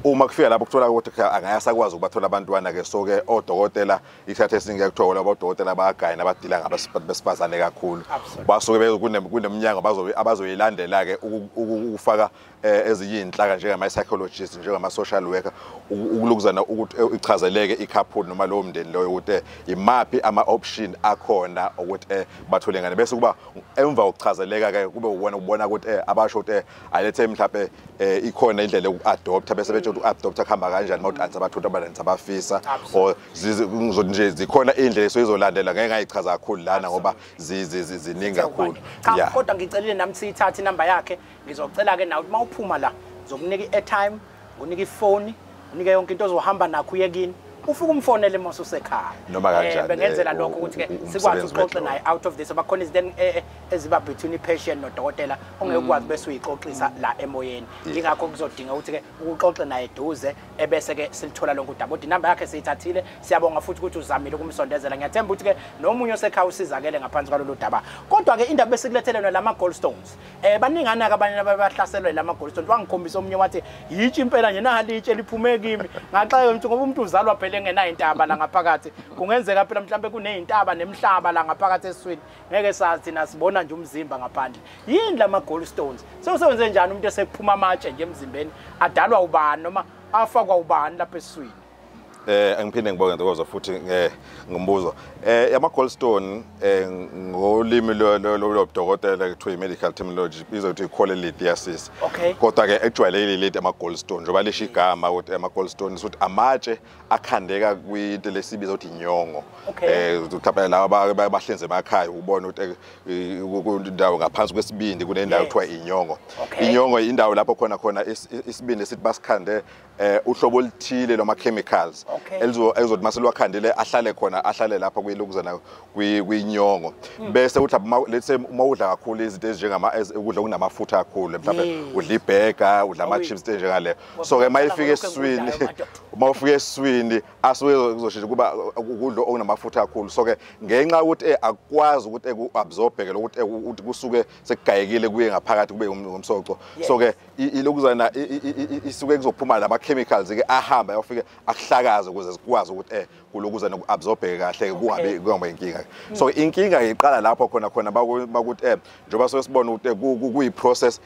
Uma kufika lapho kuthola ukuthi angayasakwazi ukubathola abantwana ke, so ke odokotela isikhathi esiningi kuthola abodokotela bayagayina abadila ngabesifazane kakhulu, basuke kuneminyango abazoyilandela ke ukufaka ezinye inhlaka njengama psychologists, njengama social worker, ukulukuzana ukuthi ichazeleke i-couple noma lowo mndeni loyo ukuthi imaphi ama option akhona ukuthi bathole ngane, bese kuba emva kokuchazeleka ke kube ubona ukuthi abasho ukuthi ayilethe mhlawumbe ikhona indlela yoku-adopta, bese betsho ukuthi u-adopta kuhamba kanjani mawuthi anti abathola abantwana abafisa, or nje zikhona indlela esoyizolandela. Ngeke ngayichaza kakhulu lana ngoba ziningi kakhulu. Cha, kodwa ngicelile nami siyithathe inamba yakhe, ngizocela ke nawe uma uphuma la ngizokunika i-airtime, ngikunike ifoni, unike yonke into ozohamba nakho uye kini, ufike umfonele mase usekhaya noma kanjani. Bengenzela lokho ukuthi ke sikwazi ukuxoxa naye out of this, ngoba khona izinto eziba between i-patient nodokotela ongeke ukwazi bese uyixoxisa la emoyeni. Ingakho kuzodinga ukuthi ke ukuxoxe naye eduze, ebese ke silithola lonke udaba. Kodwa inamba yakhe siyithathile, siyabonga futhi ukuthi uzamile ukumsondezela. Ngiyathemba ukuthi ke nomunye osekhaya usizakele ngaphansi kwalolu daba. Kodwa ke indaba besikulethele yona lama gallstones, baningana ke abanye abahlaselwe lama gallstones. Wangikhombisa omunye wathi yitshe impela nje nalitshe liphume kimi, ngaxaye ukuthi ngoba umuntu uzalwa phela engenayo intaba la ngaphakathi, kungenzeka phela mhlawumbe kuneyintaba nemhlaba la ngaphakathi esiswini, ngeke sazi thina, sibona nje umzimba ngaphandle. Yini lama gallstones? Sewusebenze njani umuntu esephuma amatshe nje emzimbeni, adalwa ubani noma afakwa ubani lapha esiswini? Ngiphinde ngibonge Ntokozo futhi ngombuzo. Ama gallstone ngolimi lobudokotela kuthiwa medical terminology izothi cholelithiasis. Kodwa ke ejwayelekile lethi ama gallstone njengoba lisho igama ukuthi ama gallstone ukuthi amatshe akhandeka kwinto lesibiza ukuthi inyongo. Mhlawumbe laba bahlenze emakhaya ubona ukuthi kundawo ngaphansi kwesibindi kunendawo ekuthiwa inyongo. Inyongo indawo lapho khona isibindi sithi basikhande uhlobo oluthile loma chemicals elizothi maselwakhandile ahlale khona ahlale lapha kuyilokuzana kwinyongo. Bese uthi let's say uma udla kakhulu izinto ezinjengama ukudla okunamafutha kakhulu mhlawumbe udla ibhega udla ama chips enjengale, so ke mayifika esiswini uma ufika esiswini asuke kuzoshintsha kuba ukudla okunamafutha kakhulu. So ke ngenxa ukuthi akwazi ukuthi kuabsorbeke lokuthi kusuke sekugayekile kuye ngaphakathi kube ngomsoco, so ke ilokuzana isuke kuzophuma lama chemicals ke ahamba ayofika akuhlakaze ukuze sikwazi ukuthi kulokuzana kuabsorbeke kahle kungabe kungabe inkinga. So inkinga iqala lapho khona bakuthi njengoba sesibona ukuthi kuyi process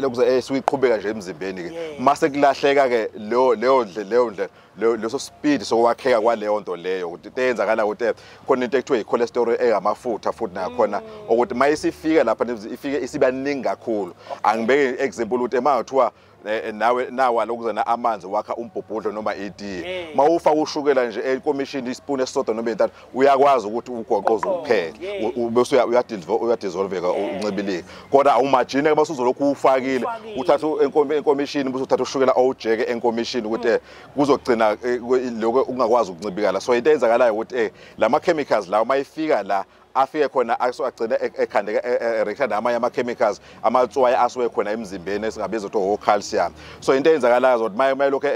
lokuze esuyiqhubeka nje emzimbeni ke mase kulahleka ke leyo ndlela leso speed sokwakheka kwaleyo nto leyo ukuthi eyenzakala ukuthi khona into ekuthiwa i-cholesterol engamafutha futhi nakhona ukuthi mayisifika lapha ifike isibaningi kakhulu. Angibeke example ukuthi emangathiwa nawe nawa lokuzana amanzi wakha umbhobhodlo noma itiye mawufa ushukela nje enkomishini ispoon esisodwa noma entathu uyakwazi ukuthi ugoqoze uphele bese uyadissolveka uncibilike. Kodwa awumagine ke basuzolokhu ufakile uthatha enkomishini bese uthatha ushukela awujeke enkomishini ukuthi kuzogcina lokho ungakwazi ukuncibikala. So into eyenzakalayo ukuthi lama chemicals lawo mayifika la afike khona agcine ekhandeka ereact namanye ama chemicals amatswayi asuke khona emzimbeni esingabiza ukuthi o calcium. So into eyenzakalayo ukuthi maye lokho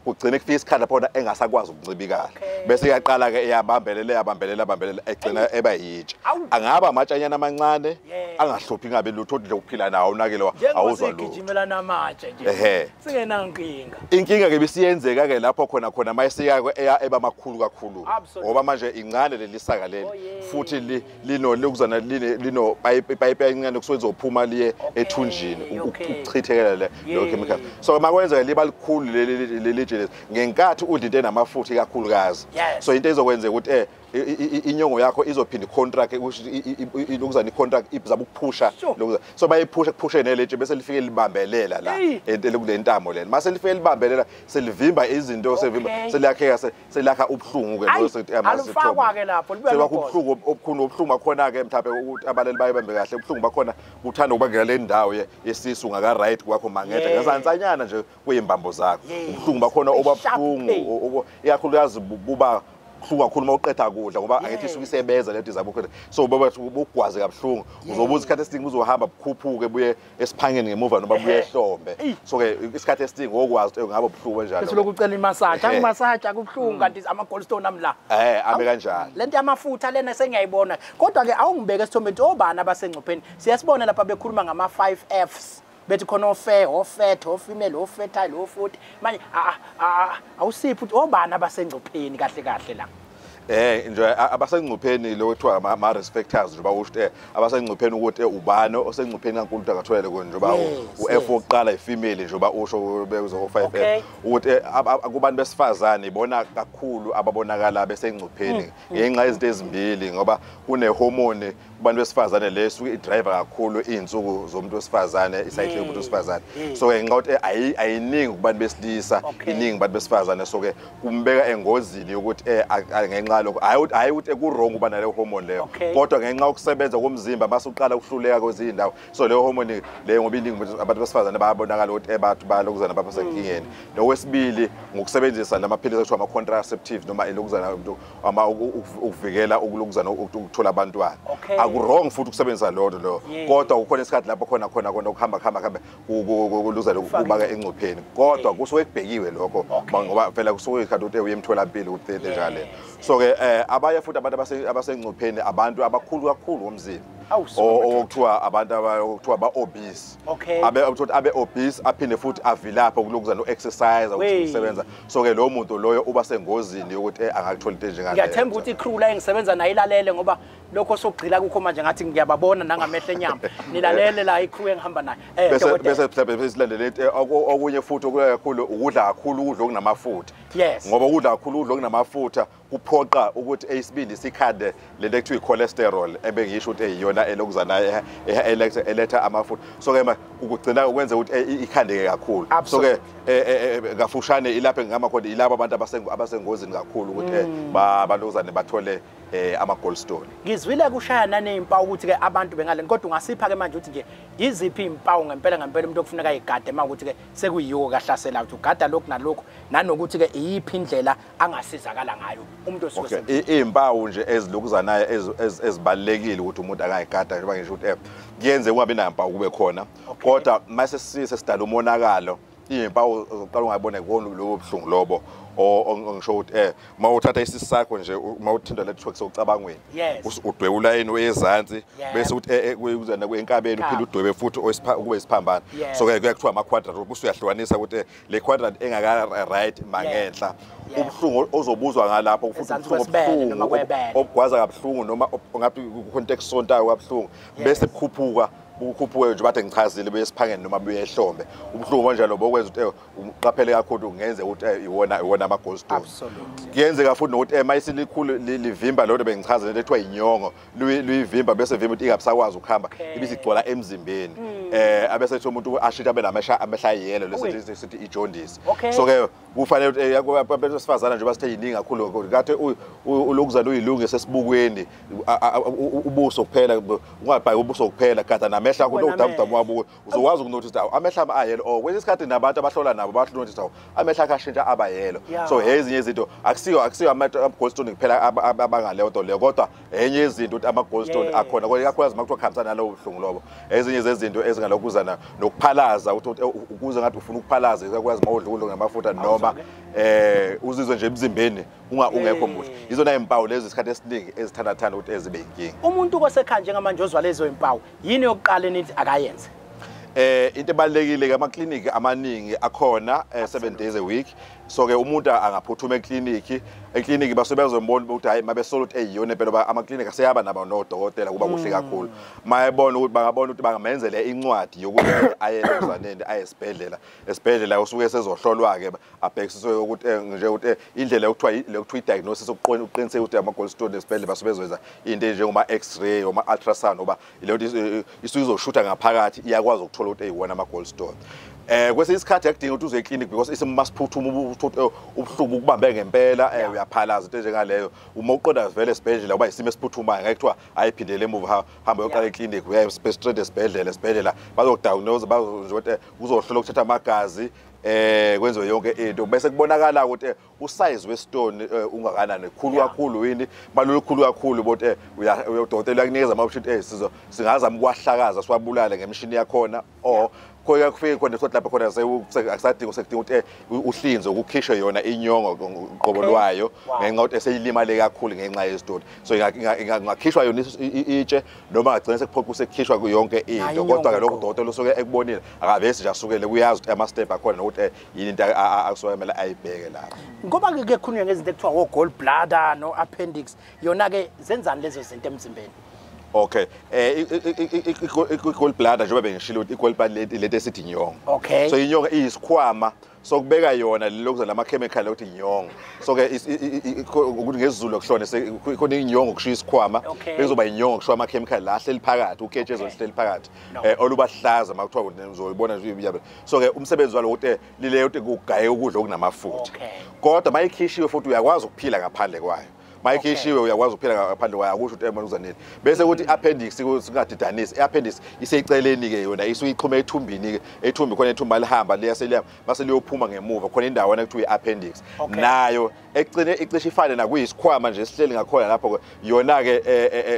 kugcine kufika isikhathi lapho engasakwazi ukuncibikala bese iyaqala ke iyabambelela egcina eba yitshe. Angaba amatshanyana amancane angahluphi ngabe lutho nje ukuphila nawo unakele awuzwa lutho gijimela namatshe nje singenankinga. Inkinga ke bisiyenzeka ke lapho khona mayisika eba makhulu kakhulu ngoba manje incane lelisaka leli futhi lino lokuzana lino pipe encane kusuke izophuma liye ethunjini ukuchithekela le chemical. So makwenzeka liba likhulu leli litshe ngenkathi udla into enamafutha ikakhulukazi. So into ezokwenzeka ukuthi inyongo yakho izophinda icontract lokuzana icontract ibizaba ukuphusha lokuzana. So bayiphusha kuphushe neletshe bese lifike libambelela la kule ntamo lena. Mase lifike libambelela selivimba izinto sevimba seliyakheka selakha ubuhlungu ke lo alufakwa ke lapho libuya ubuhlungu obukhulu ubuhlungu bakhona ke mhlawumbe ukuthi abaleli bayibambe kahle ubuhlungu bakhona buthanda ukubangela le ndawo yesisu ngaka right kwakho mangetha ngesansanyana nje kuyimbambo zakho ubuhlungu bakhona obabuhlungu ikakhulukazi buba buhlungu kakhulu uma uqeda kudla ngoba angithi isuke isebenza lento izabo khona. So bobugwaze kabuhlungu uzobuza isikhathi esiningi uzohamba bukhuphuke buye esiphangeni ngemuva noma buye ehlombe. So ke isikhathi esiningi okwazi ukuthi ngabe buhlungu kanjalo bese lokhu ucela imassage angimassage akubuhlungu kanti ama gallstone ami la ame kanjalo lento yamafutha lena sengiyayibona. Kodwa ke awungibeke esithombeni obani abasengcupheni siyasibona lapha bekhuluma ngama 5 Fs bethi khona ofair ofat ofemale ofertile ofuthi manje awusiphi ukuthi obani abasengcupheni kahle kahle la. Nje abasengcupheni lo kuthiwa ama risk factors njengoba usho abasengcupheni ukuthi ubani osengcupheni kankulu akatholele kona njengoba u-F wokuqala ifemale njengoba usho bekuzo 5F ukuthi kubantu besifazane ibona kakhulu ababonakala besengcupheni ngenxa yezinto ezimbili ngoba kune hormone kubantu besifazane lesuke idriver kakhulu izinsuku zomuntu wesifazane icycle yomuntu wesifazane. So ngenxa ukuthi ayiningi kubantu besilisa iningi kubantu besifazane so ke kumbeka engozini yokuthi ngenxa lokho hayi ukuthi ku wrong uba nale hormone leyo kodwa ngenxa yokusebenza komzimba base uqala ukuhluleka kwezinye indawo. So leyo hormone leyo ngoba iningi abantu besifazane bayabonakala ukuthi abantu balokuzana bapha senkingeni. Nokwesibili ngokusebenzisa lamaphilisi ekuthiwa ama contraceptives noma elokuzana ama ukuvikela ukulokuzana ukuthola abantwana. Aku wrong futhi ukusebenzisa lolo lo kodwa kukhona isikhathi lapho khona ukuhamba kuluza lokubaka engcupheni kodwa kusuke kubhekiwe lokho ngoba vele kusuke isikhathi ukuthi uye emtholampilo ukuthi njalo. So ke abanye futhi abantu abasengcupheni abantu abakhulu kakhulu ngomzimba okuthiwa abantu okuthiwa ba obese abe uthola abe obese aphinde futhi avilapha ukulokuzana no exercise ukusebenza. So ke lo muntu loyo uba sengozini yokuthi angakuthola into enjengale. Ngiyathemba ukuthi icrew la engisebenza nayo ilalele ngoba Lokho sokugcila kukho manje ngathi ngiyababona nangamehlo enyama. Nilalele la i-crew engihamba nayo. Bese mhlawumbe silandele okunye futhi okukakhulu ukudla kakhulu ukudla okunamafutha. Yes. Ngoba ukudla kakhulu ukudla okunamafutha kuphoqa ukuthi isibindi sikhande lento ekuthiwa i-cholesterol ebengisho ukuthi iyona elokuzana eletha amafutha. So ke ukugcina ukwenza ukuthi ikhandeke kakhulu. So ke kafushane ilapha engihamba khona ilabo abantu abasengozini kakhulu ukuthi balokuzane bathole ama-gallstone. Ngizwile kushaya nanezimpawu ukuthi ke abantu bengaleni, kodwa ungasipha ke manje ukuthi nje iziphi izimpawu ngempela ngempela umuntu okufuneka ayigade uma ukuthi ke sekuyiwo kahlasela ukuthi ugada lokhu nalokhu, nanokuthi ke iyiphi indlela angasizakala ngayo umuntu osuke. Izimpawu nje ezilokuzanayo ezibalekile ukuthi umuntu angayigada, njengoba ngisho ukuthi kuyenze kungabi nampawu kube khona, kodwa mase sesidala umonakalo izimpawu zokuqala ungayibona kona lobo buhlungu lobo ongisho ukuthi mawuthatha isisu sakho nje mawuthinta le truck socabangweni udwebe ulayini oyezansi bese uthi kuzana kwenkabeni uphinde udwebe futhi kube isiphambano. So ke kuyakuthiwa ama quadrant, usuyahlukanisa ukuthi le quadrant engaka right mangenhla ubuhlungu ozobuzwa ngalapho futhi ubuhlungu obugwaza kabuhlungu noma ngathi kukhona ekusontayo kabuhlungu bese bukhuphuka ukhuphuke nje bathe ngichazile besiphangeni noma buyehlombe ubuhlungu kanjalo bokwenza ukuthi uqaphele kakhulu kungenze ukuthi iwona ama gallstone. Absolutely. Kuyenzeka futhi nokuthi mayisilikhulu livimba lona bengichazile lento ethiwa inyongo luyivimba bese vimba ukuthi ingabisakwazi ukuhamba ibisigcwala emzimbeni abese ethi umuntu ashintshe abe namehla amehla yellow lesithi sithi ijaundice. So ke kufanele ukuthi abantu besifazana nje basithe yiningi kakhulu kade ulokuzana uyilungise esibukweni ubuso kuphela ungabhaki ubuso kuphela kade namehla akho lokudamdamu wabuke uzokwazi ukunotice ukuthi amehla ayelo or kwesinye isikhathi nabantu abahlola nabo bahlola ukuthi amehla akhe ashintsha aba yellow. So ezinye izinto akusiyo ama gallstone kuphela abangaleyo nto leyo, kodwa enye izinto ukuthi ama gallstone akhona kodwa ikakhulukazi makuthiwa kuhambisana nalowo buhlungu lobo. Ezinye zezinto ezingalokuzana nokuphalaza ukuthi ukuze ngathi ufuna ukuphalaza ikakhulukazi mawudla ukudla ngamafutha noma uzizwe nje emzimbeni ungekho muhle. Izona izimpawu lezi isikhathi esiningi ezithandathanda ukuthi ezibe inkinga. Umuntu kosekhaya njengamanje ozwa lezo impawu yini yokuqala nithi akayenze? Into ebalekile ke amakliniki amaningi akhona 7 days a week. So ke umuntu angaphuthuma ekliniki, ekliniki basuke bezombona ukuthi hayi mabesola ukuthi eyiyona impela amakliniki aseyaba nabo nodokotela kuba kuhle kakhulu. Mayebona ukuthi bangabona ukuthi bangamenzele incwadi yokuthi aye emzaneni aye esibhedlela. Esibhedlela usuke sezohlolwa ke abhekisiswe ukuthi nje ukuthi indlela yokuthiwa lokuthiwa i-diagnosis ukuqiniseka ukuthi ama gallstone esibhedlela basuke bezoyenza into enjengoma x-ray noma ultrasound ngoba leyo isuke izoshutha ngaphakathi iyakwazi ukuthola ukuthi eyiwona ama gallstone. Kwesinye isikhathi akudingi ukuthi uze eclinic because isimo masiphuthuma ubuhlungu ukubambe ngempela uyaphalaza into enjengaleyo. Uma uqonda vele esibhedlela uba isimo esiphuthumayo ngeke kuthiwa ayiphindele emuva hamba uyoqala eclinic uya straight esibhedlela esibhedlela bazokudiagnose bazokuthi uzohlola ukuthatha amagazi kwenziwe yonke into bese kubonakala ukuthi usize westone ungakanani khulu kakhulu yini malulu khulu kakhulu bothi uyodokotela uyakunikeza ama option sizo singazama ukwahlakaza siwabulale ngemishini yakhona or khoya kufike khona sothi lapha khona akusadingi sekudinga ukuthi uhlinze ukukhishwe yona inyongo qobo lwayo ngenxa ukuthi eseyilimale kakhulu ngenxa yesitoni. So ingakhishwa yona itshe noma agcine sekuphoqa sekukhishwa yonke into, kodwa ke lokho udokotela usuke ekubonile akavesi nje asukele kuyazi ukuthi ama step akhona nokuthi yini into asuke kumele ayibheke lapho. Ngoba ke kukhulunywa ngezinto ekuthiwa o gallbladder no appendix, yona ke zenzani lezo zinto emzimbeni? Okay, i-gallbladder njengoba bengishilo ukuthi i-gallbladder lento esithi inyongo. Okay. So inyongo iyisikhwama sokubeka yona lokuzana lama chemical ukuthi inyongo. So ke ukuthi ngesiZulu kuhlone khona inyongo kusho isikhwama, bekuzoba inyongo kusho ama chemical la ahleli phakathi, uketshezi oluhleli phakathi. Olubahlaza makuthiwa uzoyibona nje. So ke umsebenzi walo ukuthi lileyo ukuthi kugaye ukudla okunamafutha. Kodwa mayikhishiwe futhi uyakwazi ukuphila ngaphandle kwayo. Mayikhishiwe uyakwazi ukuphila ngaphandle kwayo akusho ukuthi emanuzaneni. Bese kuthi i-appendix singadidanisi, i-appendix iseceleni ke yona isuke ethumbini ke, ethumbi khona ethumba lihamba liyaseliyama base liyophuma ngemuva khona indawana ekuthiwa i-appendix. Nayo egcine icishe ifane nakuyisikhwama nje esihleli ngakhona lapho yona ke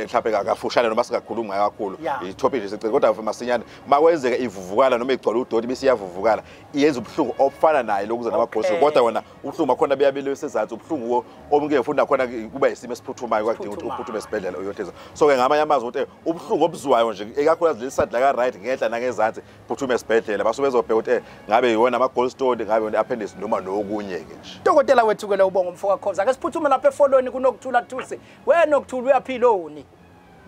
mhlawumbe kafushane noma singakhulumi ngayo kakhulu i-topic nje secele, kodwa masinyane makwenzeka ivuvukala noma igcwala udoti bese iyavuvukala iyenza ubuhlungu obufana naye lokuza namaghosi, kodwa wona ubuhlungu bakhona beyabile sezantsi ubuhlungu obunke futhi nakhona kuba isimo esiphuthumayo kwadinga ukuthi uphuthume esibhedlela uyohlinzwa. So ke ngamanye amazwi ukuthi ubuhlungu obuzwayo nje ikakhulukazi leli side la ka right ngenhla nangezantsi phuthume esibhedlela basuke bezobheka ukuthi ngabe iwona ama gallstone ngabe iwona appendix noma nokunye ke nje. Dokotela wethu ke lo ubonga umfoka Khoza, ake siphuthume lapha efolweni kuNokuthula Thusi. Wena Nokuthula uyaphiloni?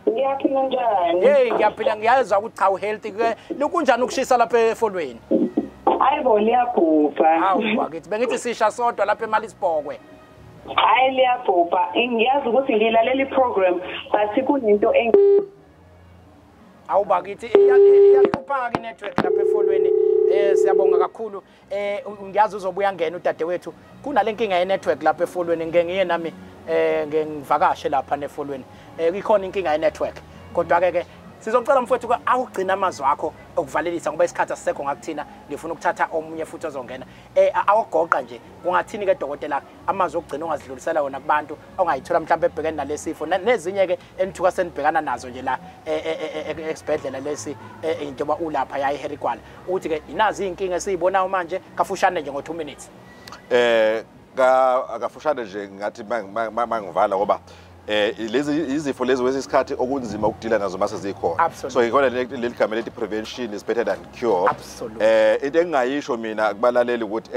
Ngiyaphila njani? Hey, ngiyaphila, ngiyazwa ukuthi cha u-healthy ke. Lukunjani ukushisa lapha efolweni? Hayibo liyabhubha. Hawu bakithi, bengithi sisha sodwa lapha eMalisibhokwe. Hayi liyabhubha. Ngiyazi ukuthi ngilalela iprogram but kunento Awu bakithi iyahlupha-ke i-network lapha efolweni. Siyabonga kakhulu. Ngiyazi uzobuya ngena udadewethu. Kunale nkinga ye-network lapha efolweni, ngeke ngiye nami ngeke ngivakashe lapha nefolweni. Ikhona inkinga ye-network. Kodwa ke sizocela mfowethu awugcina amazwi akho okuvalelisa ngoba isikhathi asisekho ngakuthina. Ngifuna ukuthatha omunye futhi ozongena. Awogoqa nje kungathini ke dokotela amazwi okugcina ongazidlulisela wona kubantu ongayithola mhlawumbe ebhekene nalesifo nezinye ke enithuka senibhekana nazo nje la esibhedlela lesi njengoba ulapha yayi Harry Gwala, ukuthi ke inazi inkinga esizibonayo manje kafushane nje ngo 2 minutes. Kafushane nje ngathi mangivala ngoba lezi izifo lezi kwesikhathi okunzima ukudila nazo mase zikhona. So ikhona leli gama lethi prevention is better than cure. Into engingayisho mina kubalaleli ukuthi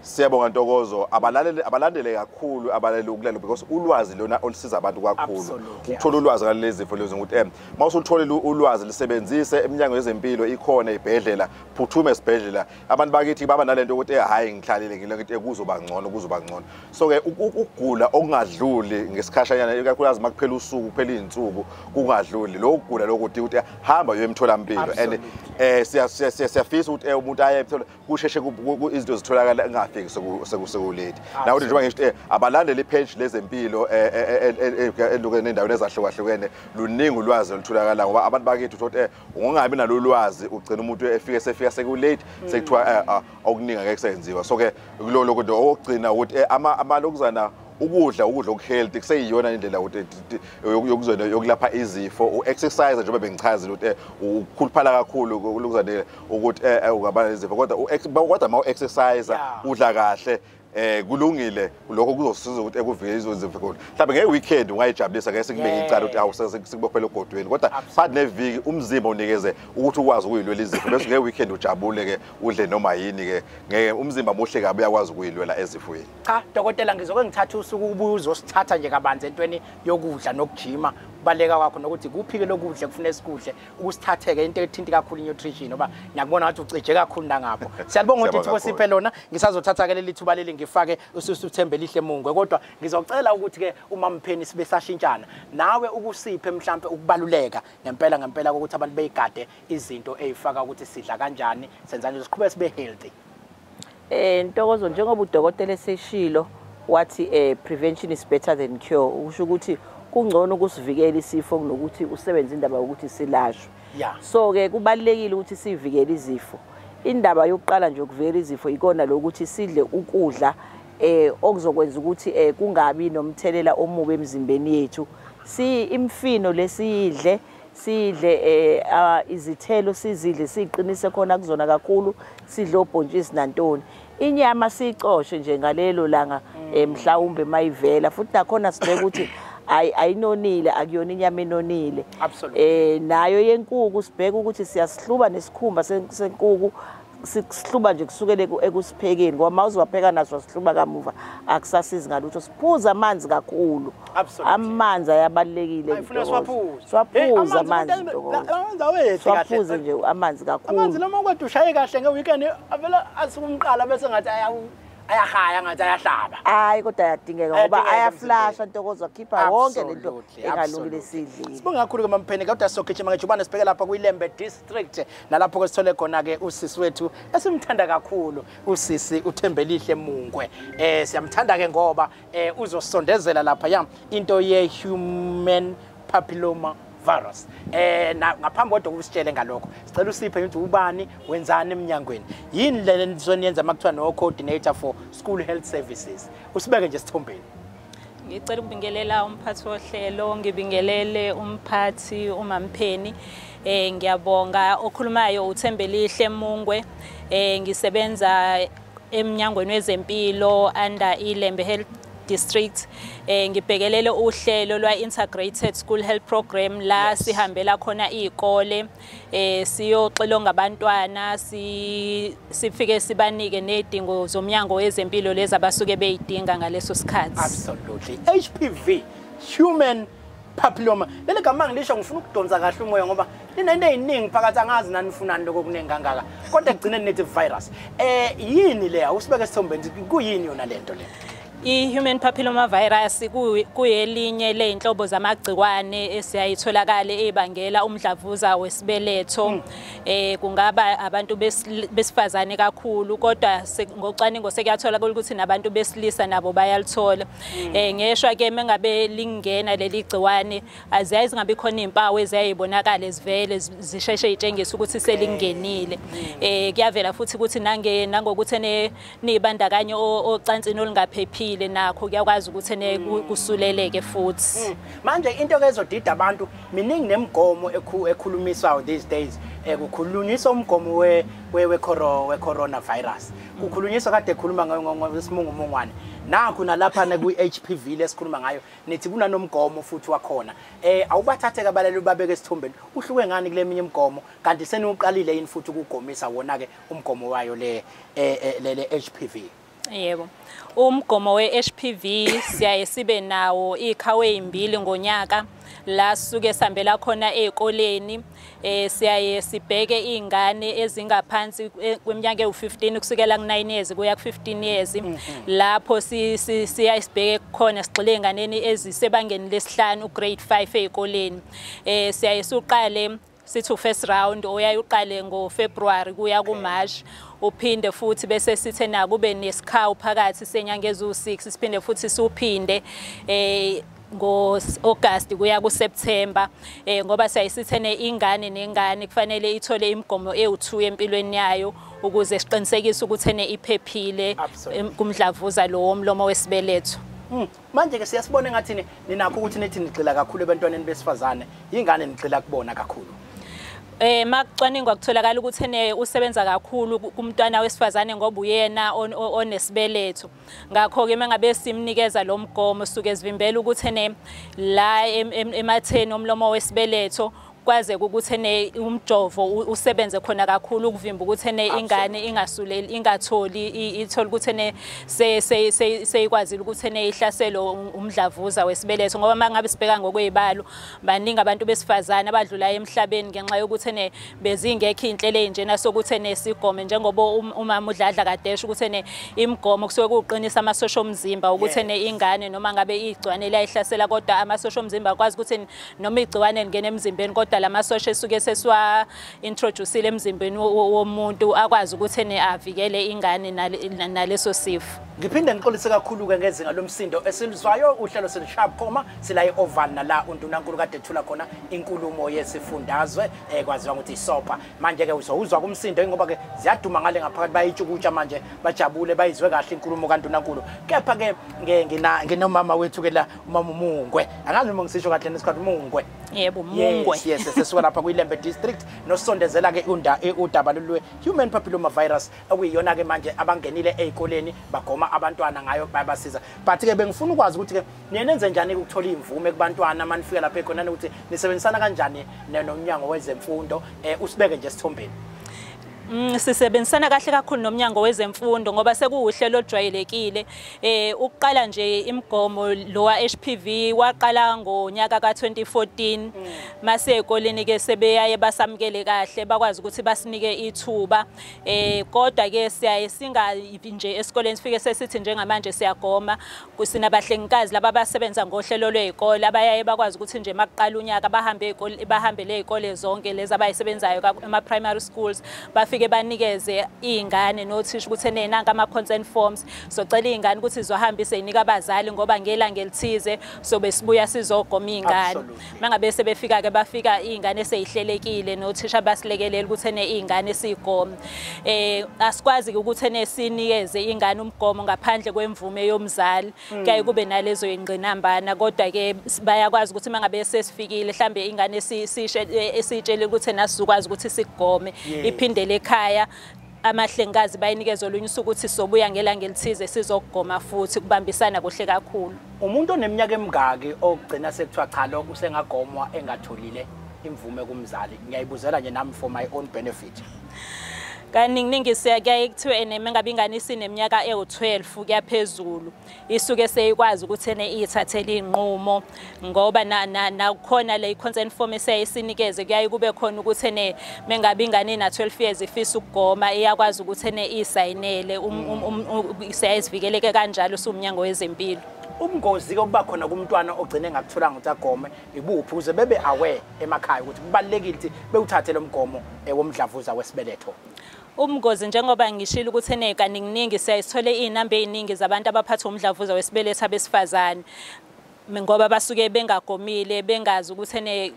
siyabonga Ntokozo, abalandele kakhulu abalaleli ukulalela because ulwazi lona olusiza abantu kakhulu. Ukuthola ulwazi ngalezi zifo lezi ukuthi mawusulutholile ulwazi lisebenzise. Eminyango yezempilo ikhona ibhedlela, phuthume esibhedlela. Abantu bakithi baba nalento ukuthi hayi ngihlalile ngile kuzoba ngcono kuzoba ngcono. So ke ukugula okungadluli ngesikhashanyana ikakhulukazi makuphela usuku kuphela izinsuku kungadluli lokho kugula lokho ukuthi hamba uye emtholampilo. And siyafisa ukuthi umuntu aye emtholampilo kusheshe izinto zitholakala engafiki sekulate. Nawe njengoba ngisho abalandele ipage lezempilo elukene endaweni ezahlukahlukene, luningi ulwazi olutholakala ngoba abantu bakithi uthola ungabi nalo lwazi ugcina umuntu efike sefika sekulate sekuthiwa okuningi angeke kusenziwa. So ke kulolo kodwa okugcina ukuthi amalokuzana ukudla okuhealthy kuseyiyona indlela ukuthi yokuzona yokulapha izifo. U-exercise njengoba bengichazile ukuthi ukukhuluphala kakhulu lokuzana ukuthi ungabana izifo, kodwa ma u-exercise udla kahle kulungile lokho kuzosiza ukuthi ekuvikele izifo. Mhlawumbe nge-weekend ungayijabulisa ngeke sikubeke icala ukuthi awu sekubophele ogodweni, kodwa phakathi neviki umzimba unikeze ukuthi ukwazi ukuyilwela izifo, bese nge-weekend ujabule ke udle noma yini ke ngeke umzimba muhle kabi uyakwazi ukuyilwela ezifweni. Cha dokotela, ngizoke ngithatha usuku ubuye uzosithatha nje kabanzi entweni yokudla nokujima, kubaleka kwakho nokuthi kuphike lokudla kufuneka sikudle ukusithatheke into ethinta kakhulu i-nutrition ngoba ngiyakubona ngathi ucije kakhulu nangapho. Siyalibonga ukuthi ithuba siphe lona. Ngisazothatha ke leli thuba leli ngifake ususu Thembelihle Mungwe, kodwa ngizocela ukuthi ke uma Mpheni sibe sashintshana nawe ukusiphe mhlambe ukubaluleka ngempela ngempela ukuthi abantu beyigade izinto ezifaka ukuthi sidla kanjani senzani siqhubeke sibe healthy. Ntokozo, njengoba udokotela eseshilo wathi prevention is better than cure, ukusho ukuthi kungcono ukusivikela isifo kunokuthi usebenze indaba yokuthi silashwe. So ke kubalulekile ukuthi sivikele izifo. Indaba yokuqala nje ukuvikela izifo ikona lokuthi sidle ukudla okuzokwenza ukuthi kungabi nomthelela omubi emzimbeni yethu. Si imfino lesiyidle, sidle izithelo sizidle, siqinise khona kuzona kakhulu, sidle obhontshisi nantoni. Inyama siyicoshe nje ngalelo langa mhlawumbe mayivela, futhi nakhona sibeke ukuthi ayinonile, akuyona inyama enonile. Nayo yenkuku sibheke ukuthi siyasihluba nesikhumba senkuku, sihluba nje kusukele ekusiphekeni ngoba mawuzowapheka naso sihluba kamuva akusasizi ngalutho. Siphuza amanzi kakhulu, amanzi ayabalulekile. Siwaphuza amanzi, siwaphuze nje amanzi kakhulu. Amanzi noma kodwa ushaye kahle nge-weekend avela asukumqala bese ngathi ayahaya ngathi ayahlaba. Hayi kodwa ayadingeka ngoba ayaflasha Ntokozo, akhipha wonke lento engalungile sidlile. Sibonga kakhulu ke Mampheni, kodwa sogijima ngejubane sibheke lapha kuyiLembe District nalapho ke sithole khona ke usisi wethu esimthanda kakhulu, usisi uThembelihle Mungwe. Siyamthanda ke ngoba uzosondezela lapha ya into ye human papilloma virus. Ngaphambi kodwa ukusitshele ngalokho, sicela usiphe ukuthi ubani wenzani eminyangweni, yini le nizoniyenza makuthiwa no coordinator for school health services, usibeke nje sithombeni. Ngicela ukubingelela umphathi wohlelo, ngibingelele umphathi uMampheni. Ngiyabonga. Okhulumayo uThembelihle Mungwe. Ngisebenza eminyangweni wezempilo under iLembe Health District. Ngibhekelele uhlelo lwa Integrated School Health Program la sihambela khona izikole, siyoxilonga abantwana, sifike sibanike nezidingo zomnyango wezempilo lezi abasuke beyidinga ngaleso sikhathi. Absolutely. HPV, human papilloma. Leli gama ngilisho ngifuna ukudonsa kahle umoya ngoba linento eziningi phakathi, angazi nani nifunani lokho kuningi kangaka. Kodwa ekugcineni nithi virus. Yini le? Usibeke esithombeni, kuyini yona lento le? I-human papilloma virus kuyelinye ley'nhlobo zamagciwane esiyayitholakala ebangela umdlavuza wesibeletho. Kungaba abantu besifazane kakhulu, kodwa ngocwaningo sekuyatholakala ukuthi nabantu besilisa nabo bayalithola. Ngeshwa ke mengabe lingena leli gciwane aziyaye zingabi khona iy'mpawu eziyayibonakala zivele zisheshe y'tshengise ukuthi selingenile. Kuyavela futhi ukuthi nangokuthi niyibandakanye ocansini olungaphephile nakho kuyakwazi ukuthi kusuleleke futhi. Manje into ezodida abantu miningi nemigomo ekhulumiswayo these days. Kukhulunyiswa umgomo we coronavirus, kukhulunyiswa kade ekhuluma ngesimungumungwane, nakho nalapha kwi-HPV lesikhuluma ngayo nithi kunanomgomo futhi wakhona. Awubathathe kabalali babeke esithombeni, uhluke ngani kule minye imigomo, kanti seniwuqalile yini futhi ukugomisa wona ke umgomo wayo le HPV? Yebo, umgomo we-HPV siyaye sibe nawo ikhawe ezimbili ngonyaka la suke sihambela khona ezikoleni. Siyaye sibheke izingane ezingaphansi kweminyaka ewu-15 kusukela ku-9 years kuya ku-15 years. Lapho siyaye sibheke khona sigxile ey'nganeni ezisebangeni lesihlanu, grade 5 ezikoleni. Siyaye siqale sithi first round oyaye uqale ngoFebruary kuya kuMarch, uphinde futhi bese sithe na kube nesikhawu phakathi senyanga ezu-6, siphinde futhi siuphinde ngo-August kuya kuSeptember. Ngoba siyayisithene ingane nengane kufanele ithole imigomo ewu-2 empilweni yayo ukuze siqinisekise ukuthi ene iphephile kumdlavuza lo womlomo wesibeletho. Manje ke siyasibona engathini ninakho ukuthi nithi nigxila kakhulu ebantwaneni besifazane, ingane nigxila kubona kakhulu. Makucwaningwa kutholakala ukuthi ene usebenza kakhulu kumntwana wesifazane ngoba uyena onesibeletho. Ngakho ke mengabe simnikeza lo mgomo suke sivimbela ukuthi ene la ematheni omlomo wesibeletho kwaze ukuthi ene umjovo usebenze khona kakhulu ukuvimba ukuthi ene ingane ingasuleli, ingatholi ithola ukuthi ene seyikwazile ukuthi ene ihlaselo umdlavuza wesibeletho. Ngoba mangabe sibheka ngokwezibalo baningi abantu besifazane abadlulayo emhlabeni ngenxa yokuthi ene bezingekho inhlelo ezinjena sokuthi ene sigome, njengoba umama uDladla kadesha ukuthi ene imigomo kusuke kuqinisa amasosha omzimba ukuthi ene ingane noma ngabe igciwane liyayihlasela kodwa amasosha omzimba akwazi ukuthi noma igciwane lingena emzimbeni kodwa lamasosha esuke sesiwa introduceile emzimbeni womuntu akwazi ukuthi ene avikele ingane naleso sifo. Ngiphinde ngixolise kakhulu ke ngezinga lomsindo esilizwayo. Uhlelo selishap khoma sila e-Oval nala undunankulu kade ethula khona inkulumo yesifundazwe kwaziwa ukuthi iSOPA. Manje ke uzwa kumsindo ngoba ke ziyaduma ngale ngaphakathi, bayitshukutsha manje, bajabule bayizwe kahle inkulumo kaNdunankulu. Kepha ke nginomama wethu ke la, umama uMungwe, angazi noma ngisisho kahle nesikhathi, Mungwe. Yebo, Mungwe. Yes, sesuka lapha kwiLembe District nosondezela ke udaba lwe human papilloma virus okuyiyona ke manje abangenile ezikoleni bagoma abantwana ngayo bayabasiza. But ke bengifuna ukwazi ukuthi ke niyenze njani ukuthola imvume kubantwana manifika lapha ekhona, ukuthi nisebenzisana kanjani nomnyango wezemfundo, usibeke nje esithombeni. Sisebenzisana kahle kakhulu nomnyango wezemfundo ngoba sekuwuhlelo olujwayelekile. Ukuqala nje imigomo lo wa HPV waqala ngonyaka ka2014. Mase ezikoleni ke sebeyaye basamukele kahle bakwazi ukuthi basinike ithuba. Kodwa ke siyaye singa nje esikoleni sifike sesithi njengamanje siyagoma, sinabahlengikazi laba abasebenza ngohlelo lwezikole abayaye bakwazi ukuthi nje makuqala unyaka bahambe ezikole, bahambele ezikole zonke lezi abayisebenzayo ema primary schools, bafike banikeze izingane nothisha ukuthi nanka ama consent forms, socela izingane ukuthi zizohambise inika abazali ngoba ngelanga elithize sobe sibuya sizogoma izingane. Mangabe sebefika ke bafika izingane seyihlelekile nothisha basilekelela ukuthi izingane sigome. Asikwazi ukuthi sinikeze ingane umgomo ngaphandle kwemvume yomzali, kuyaye kube nalezo ingqinambana, kodwa ke bayakwazi ukuthi mangabe sesifikile mhlambe ingane esitshele ukuthi nasizokwazi ukuthi sigome iphindele ekhaya, amahlengikazi bayinikeze olunye usuku ukuthi sobuya ngelanga elithize sizogoma futhi. Kubambisana kuhle kakhulu. Umuntu oneminyaka emingaki ogcina sekuthiwa cha lokhu usengagomwa engatholile imvume kumzali? Ngiyayibuzela nje nami for my own benefit. Kaningi siyakuyaye kuthiwe ene mengabe ingane isineminyaka ewu-12 kuyaphezulu isuke seyikwazi ukuthi ene iyithathele inqumo, ngoba nakhona le consent form esiyisinikeze kuyaye kube khona ukuthi ene mengabe ingane ina 12 years ifisa ukugoma iyakwazi ukuthi ene isayinele, siyayivikeleke kanjalo siwumnyango wezempilo. Ubungozi obuba khona kumntwana ogcine engakutholanga ukuthi agome ibuphi, ukuze bebe aware emakhaya ukuthi kubalulekile ukuthi bewuthathe lo mgomo womdlavuza wesibeletho? Umgozi, njengoba ngishilo ukuthi ene kaningi siyayithole iy'namba ey'ningi zabantu abaphathwa umdlavuza wesibeletho abesifazane, ngoba basuke bengagomile, bengazi ukuthi ene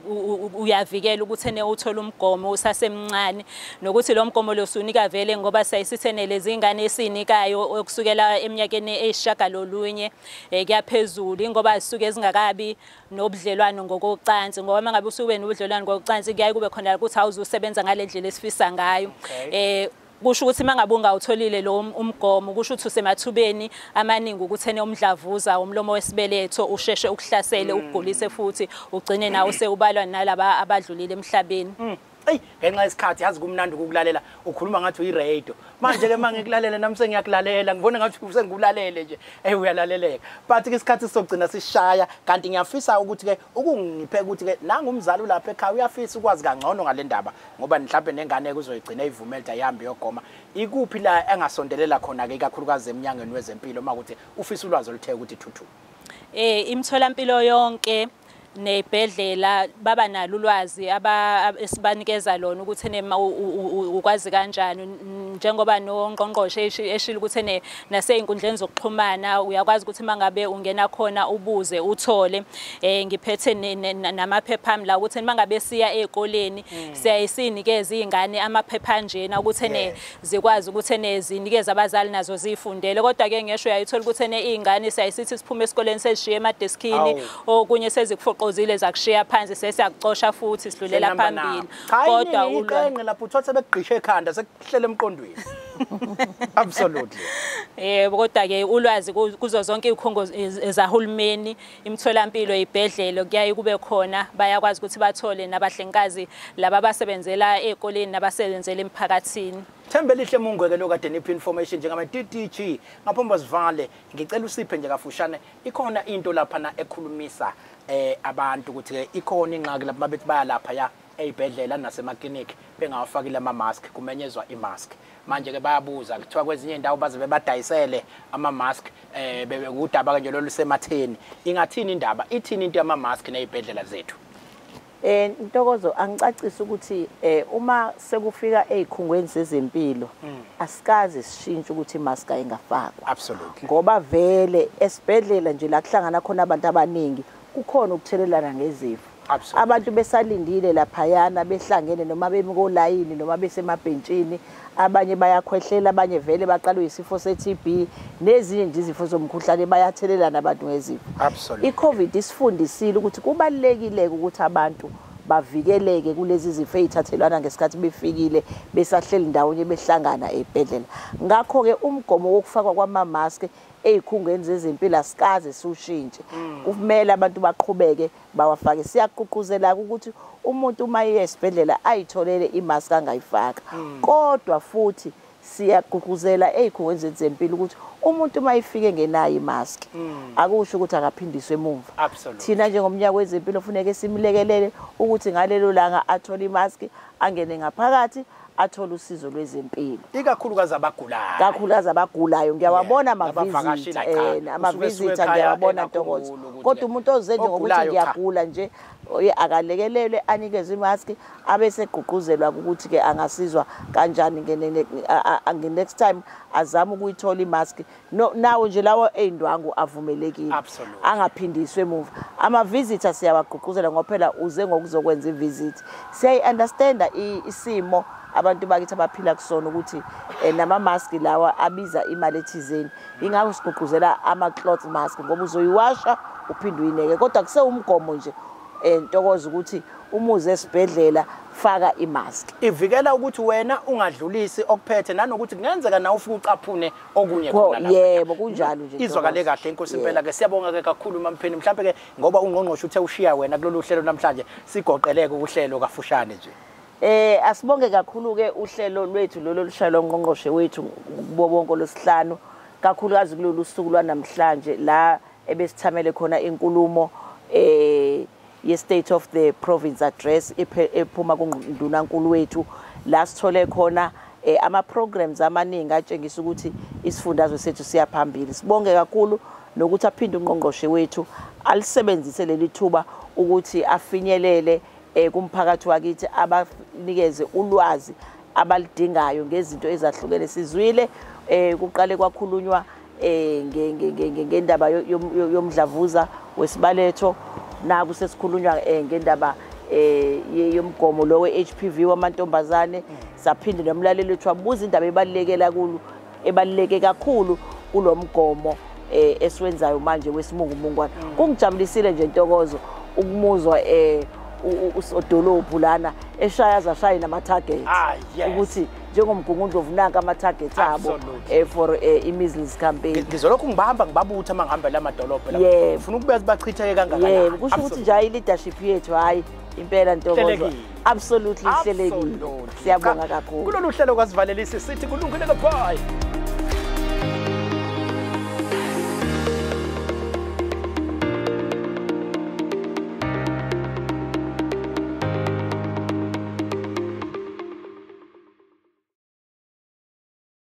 uyavikela ukuthi ene uthole umgomo usasemncane, nokuthi lo mgomo lo usunika vele, ngoba siyayisithi ene lezi ngane esinikayo okusukela eminyakeni eyisishiyagalolunye kuyaphezulu, ingoba zisuke zingakabi nobudlelwano ngokocansi, ngoba uma ngabe usuke nobudlelwano ngokocansi kuyaye kube khona ukuthi awuzusebenza ngale ndlela esifisa ngayo. Kusho ukuthi mangabe ungawutholile lo umgomo, kusho ukuthi usemathubeni amaningi ukuthi ene umdlavuza umlomo wesibeletho usheshe ukuhlasele, ukugulise futhi ugcine nawe sewubalwa nalaba abadlulile emhlabeni. Eyi, ngenxa yesikhathi yazi kumnandi ukukulalela, ukhuluma ngathi uyi-radio. Manje ke mangikulalela nami sengiyakulalela, ngibona ngathi usengikulalele nje. Ey, uyalaleleka. But ke isikhathi sokugcina sishaya, kanti ngiyafisa ukuthi ke ukungiphe ukuthi ke nangumzali ulapha ekhaya uyafisa ukwazi kangcono ngale ndaba, ngoba mhlawumbe nengane kuzoyigcina ivumela ukuthi ayihambe iyogoma. Ikuphi la engasondelela khona ke ikakhulukazi emnyangweni wezempilo makuthi ufisa ulwazi oluthe ukuthi thuthu? Imitholampilo yonke nebhedlela baba nalo ulwazi esibanikeza lona ukuthi ene ukwazi kanjani, njengoba nongqongqoshe eshilo ukuthi ene nasey'nkundleni zokuxhumana uyakwazi ukuthi mangabe ungena khona ubuze uthole. Ngiphethe namaphepha ami la ukuthi mangabe siya ey'koleni siyayisinikeza iy'ngane amaphepha anjena ukuthi ene zikwazi ukuthi ene zinikeze abazali nazo ziyifundele. Kodwa-ke ngesho uyayithola ukuthi ene iy'ngane siyayisithi siphume esikoleni sezishiye emadeskini, okunye sezikufoqozile zakushiya phansi, sesiyakucosha futhi sidlulela phambili. Kodwa uqenqe lapho uthathe bekugqishe ekhanda sekuhlele emqondweni. Absolutely. Yebo, kodwa ke ulwazi kuzo zonke izikhungo zahulumeni, imitholampilo, izibhedlela kuyaye kube khona, bayakwazi ukuthi bathole nabahlengikazi laba abasebenzela ezikoleni nabasebenzela emphakathini. Thembelihle Mungweke lo kade niphi information njengama DDG. Ngaphambi sivale ngicela usiphe nje kafushane, ikhona into lapha na ekhulumisa abantu ukuthi ke ikhona ingxaki lapha mabethi baya lapha ya eyibhedlela nasemakliniki bengawafakile ama mask, kumenyezwa imask. Manje ke bayabuza kuthiwa kwezinye indawo baze bebadayisele ama mask, bebekudaba kanje lolusematheni. Ingathini indaba, ithini into yama mask nezibhedlela zethu? Ntokozo, angicacisa ukuthi uma sekufika ezikhungweni zezempilo asikaze sishintshe ukuthi imask ayingafakwa. Absolutely. Ngoba vele esibhedlela nje la kuhlangana khona abantu abaningi kukhona ukuthelelana ngezifo. Abantu besalindile laphayana behlangene noma bemi kolayini noma besemabhentshini, abanye bayakhwehlela, abanye vele baqalwe isifo se-TB nezinye nje izifo zomkhuhlane, bayathelelana abantu ngezifo. I-COVID isifundisile ukuthi kubalulekile ukuthi abantu bavikeleke kulezi zifo ezithathelwana ngesikhathi befikile besahleli ndawonye behlangana ezibhedlela. Ngakho-ke umgomo wokufakwa kwama-mask ey'khungweni zezempilo asikaze siwushintshe. Kumele abantu baqhubeke bawafake. Siyagqugquzela ukuthi umuntu uma eya esibhedlela ayitholele imask angayifaka. Kodwa futhi siyagqugquzela ey'khungweni zezempilo ukuthi umuntu uma efike ngenayo imask akusho ukuthi akaphindiswe emuva. Thina njengomnyango wezempilo kufuneka simlekelele ukuthi ngalelo langa athole imask, angene ngaphakathi athole usizo lwezempilo. Ikakhulukazi abagulayo. Kakhulukazi abagulayo ngiyawabona ama-visit, ama-visit ngiyawabona Ntokozo. Kodwa umuntu oze nje ngokuthi ngiyagula nje akalekelelwe anikezwe imask abese egqugquzelwa ukuthi ke angasizwa kanjani nge-next time azame ukuyithola imask. Nawo nje lawo ey'ndwangu avumelekile, angaphindiswe emuva. Ama-visitor siyawagqugquzela ngoba phela uze ngokuzokwenza i-visit. Siyayi-understanda isimo abantu bakithi abaphila kusona ukuthi nama-mask lawa abiza imali ethizeni. Ingakho sigqugquzela ama-cloth mask ngoba uzoyiwasha uphinde uyineke. Kodwa kusewumgomo nje Ntokozo ukuthi umuze esibhedlela faka imask. Ivikela ukuthi wena ungadlulisi okuphethe nanokuthi kungenzeka nawe ufike ucaphune okunye khona lapha. Yebo, kunjalo nje. Izwakale kahle inkosi impela ke. Siyabonga ke kakhulu Mampheni. Mhlawumbe ke ngoba ungqongqoshe uthe ushiya wena kulolu hlelo namhlanje, sigoqeleke uhlelo kafushane nje. Asibonge kakhulu ke uhlelo lwethu lolo lushayelwa ungqongqoshe wethu kubo bonke losihlanu, kakhulukazi kulolu suku lwanamhlanje la ebesithamele khona inkulumo ye State of the Province Address ephuma kuNdunankulu wethu, la sithole khona ama programs amaningi atshengisa ukuthi isifundazwe sethu siyaphambili. Sibonge kakhulu nokuthi aphinde ungqongqoshe wethu alisebenzise leli thuba ukuthi afinyelele kumphakathi wakithi, abanikeze ulwazi abalidingayo ngezinto ezahlukene. Sizwile kuqale kwakhulunywa ngendaba yomdlavuza wesibaletho, naku sesikhulunywa ngendaba yomgomo lo we-HPV wamantombazane. Saphinde nomlaleli wethu wabuza indaba ebaluleke kakhulu kulo mgomo esiwenzayo manje wesimungumungwana. Kungijabulisile nje Ntokozo ukumuzwa usodolophu lana eshaya zashaye nama-target, ukuthi njengoMgungundlovu nanka ama-target abo for i-measles campaign. Ngizolokhu ngibahamba ngibabutha uma ngihamba la madolobha la, ngifuna ukubeza bachitheke kangakanani. Yebo, kusho ukuthi nje hayi leadership yethu, hayi impela Ntokozo, absolutely ihlelekile. Siyabonga kakhulu. Kulolu hlelo kwazivalelisi sithi kulungile, goodbye.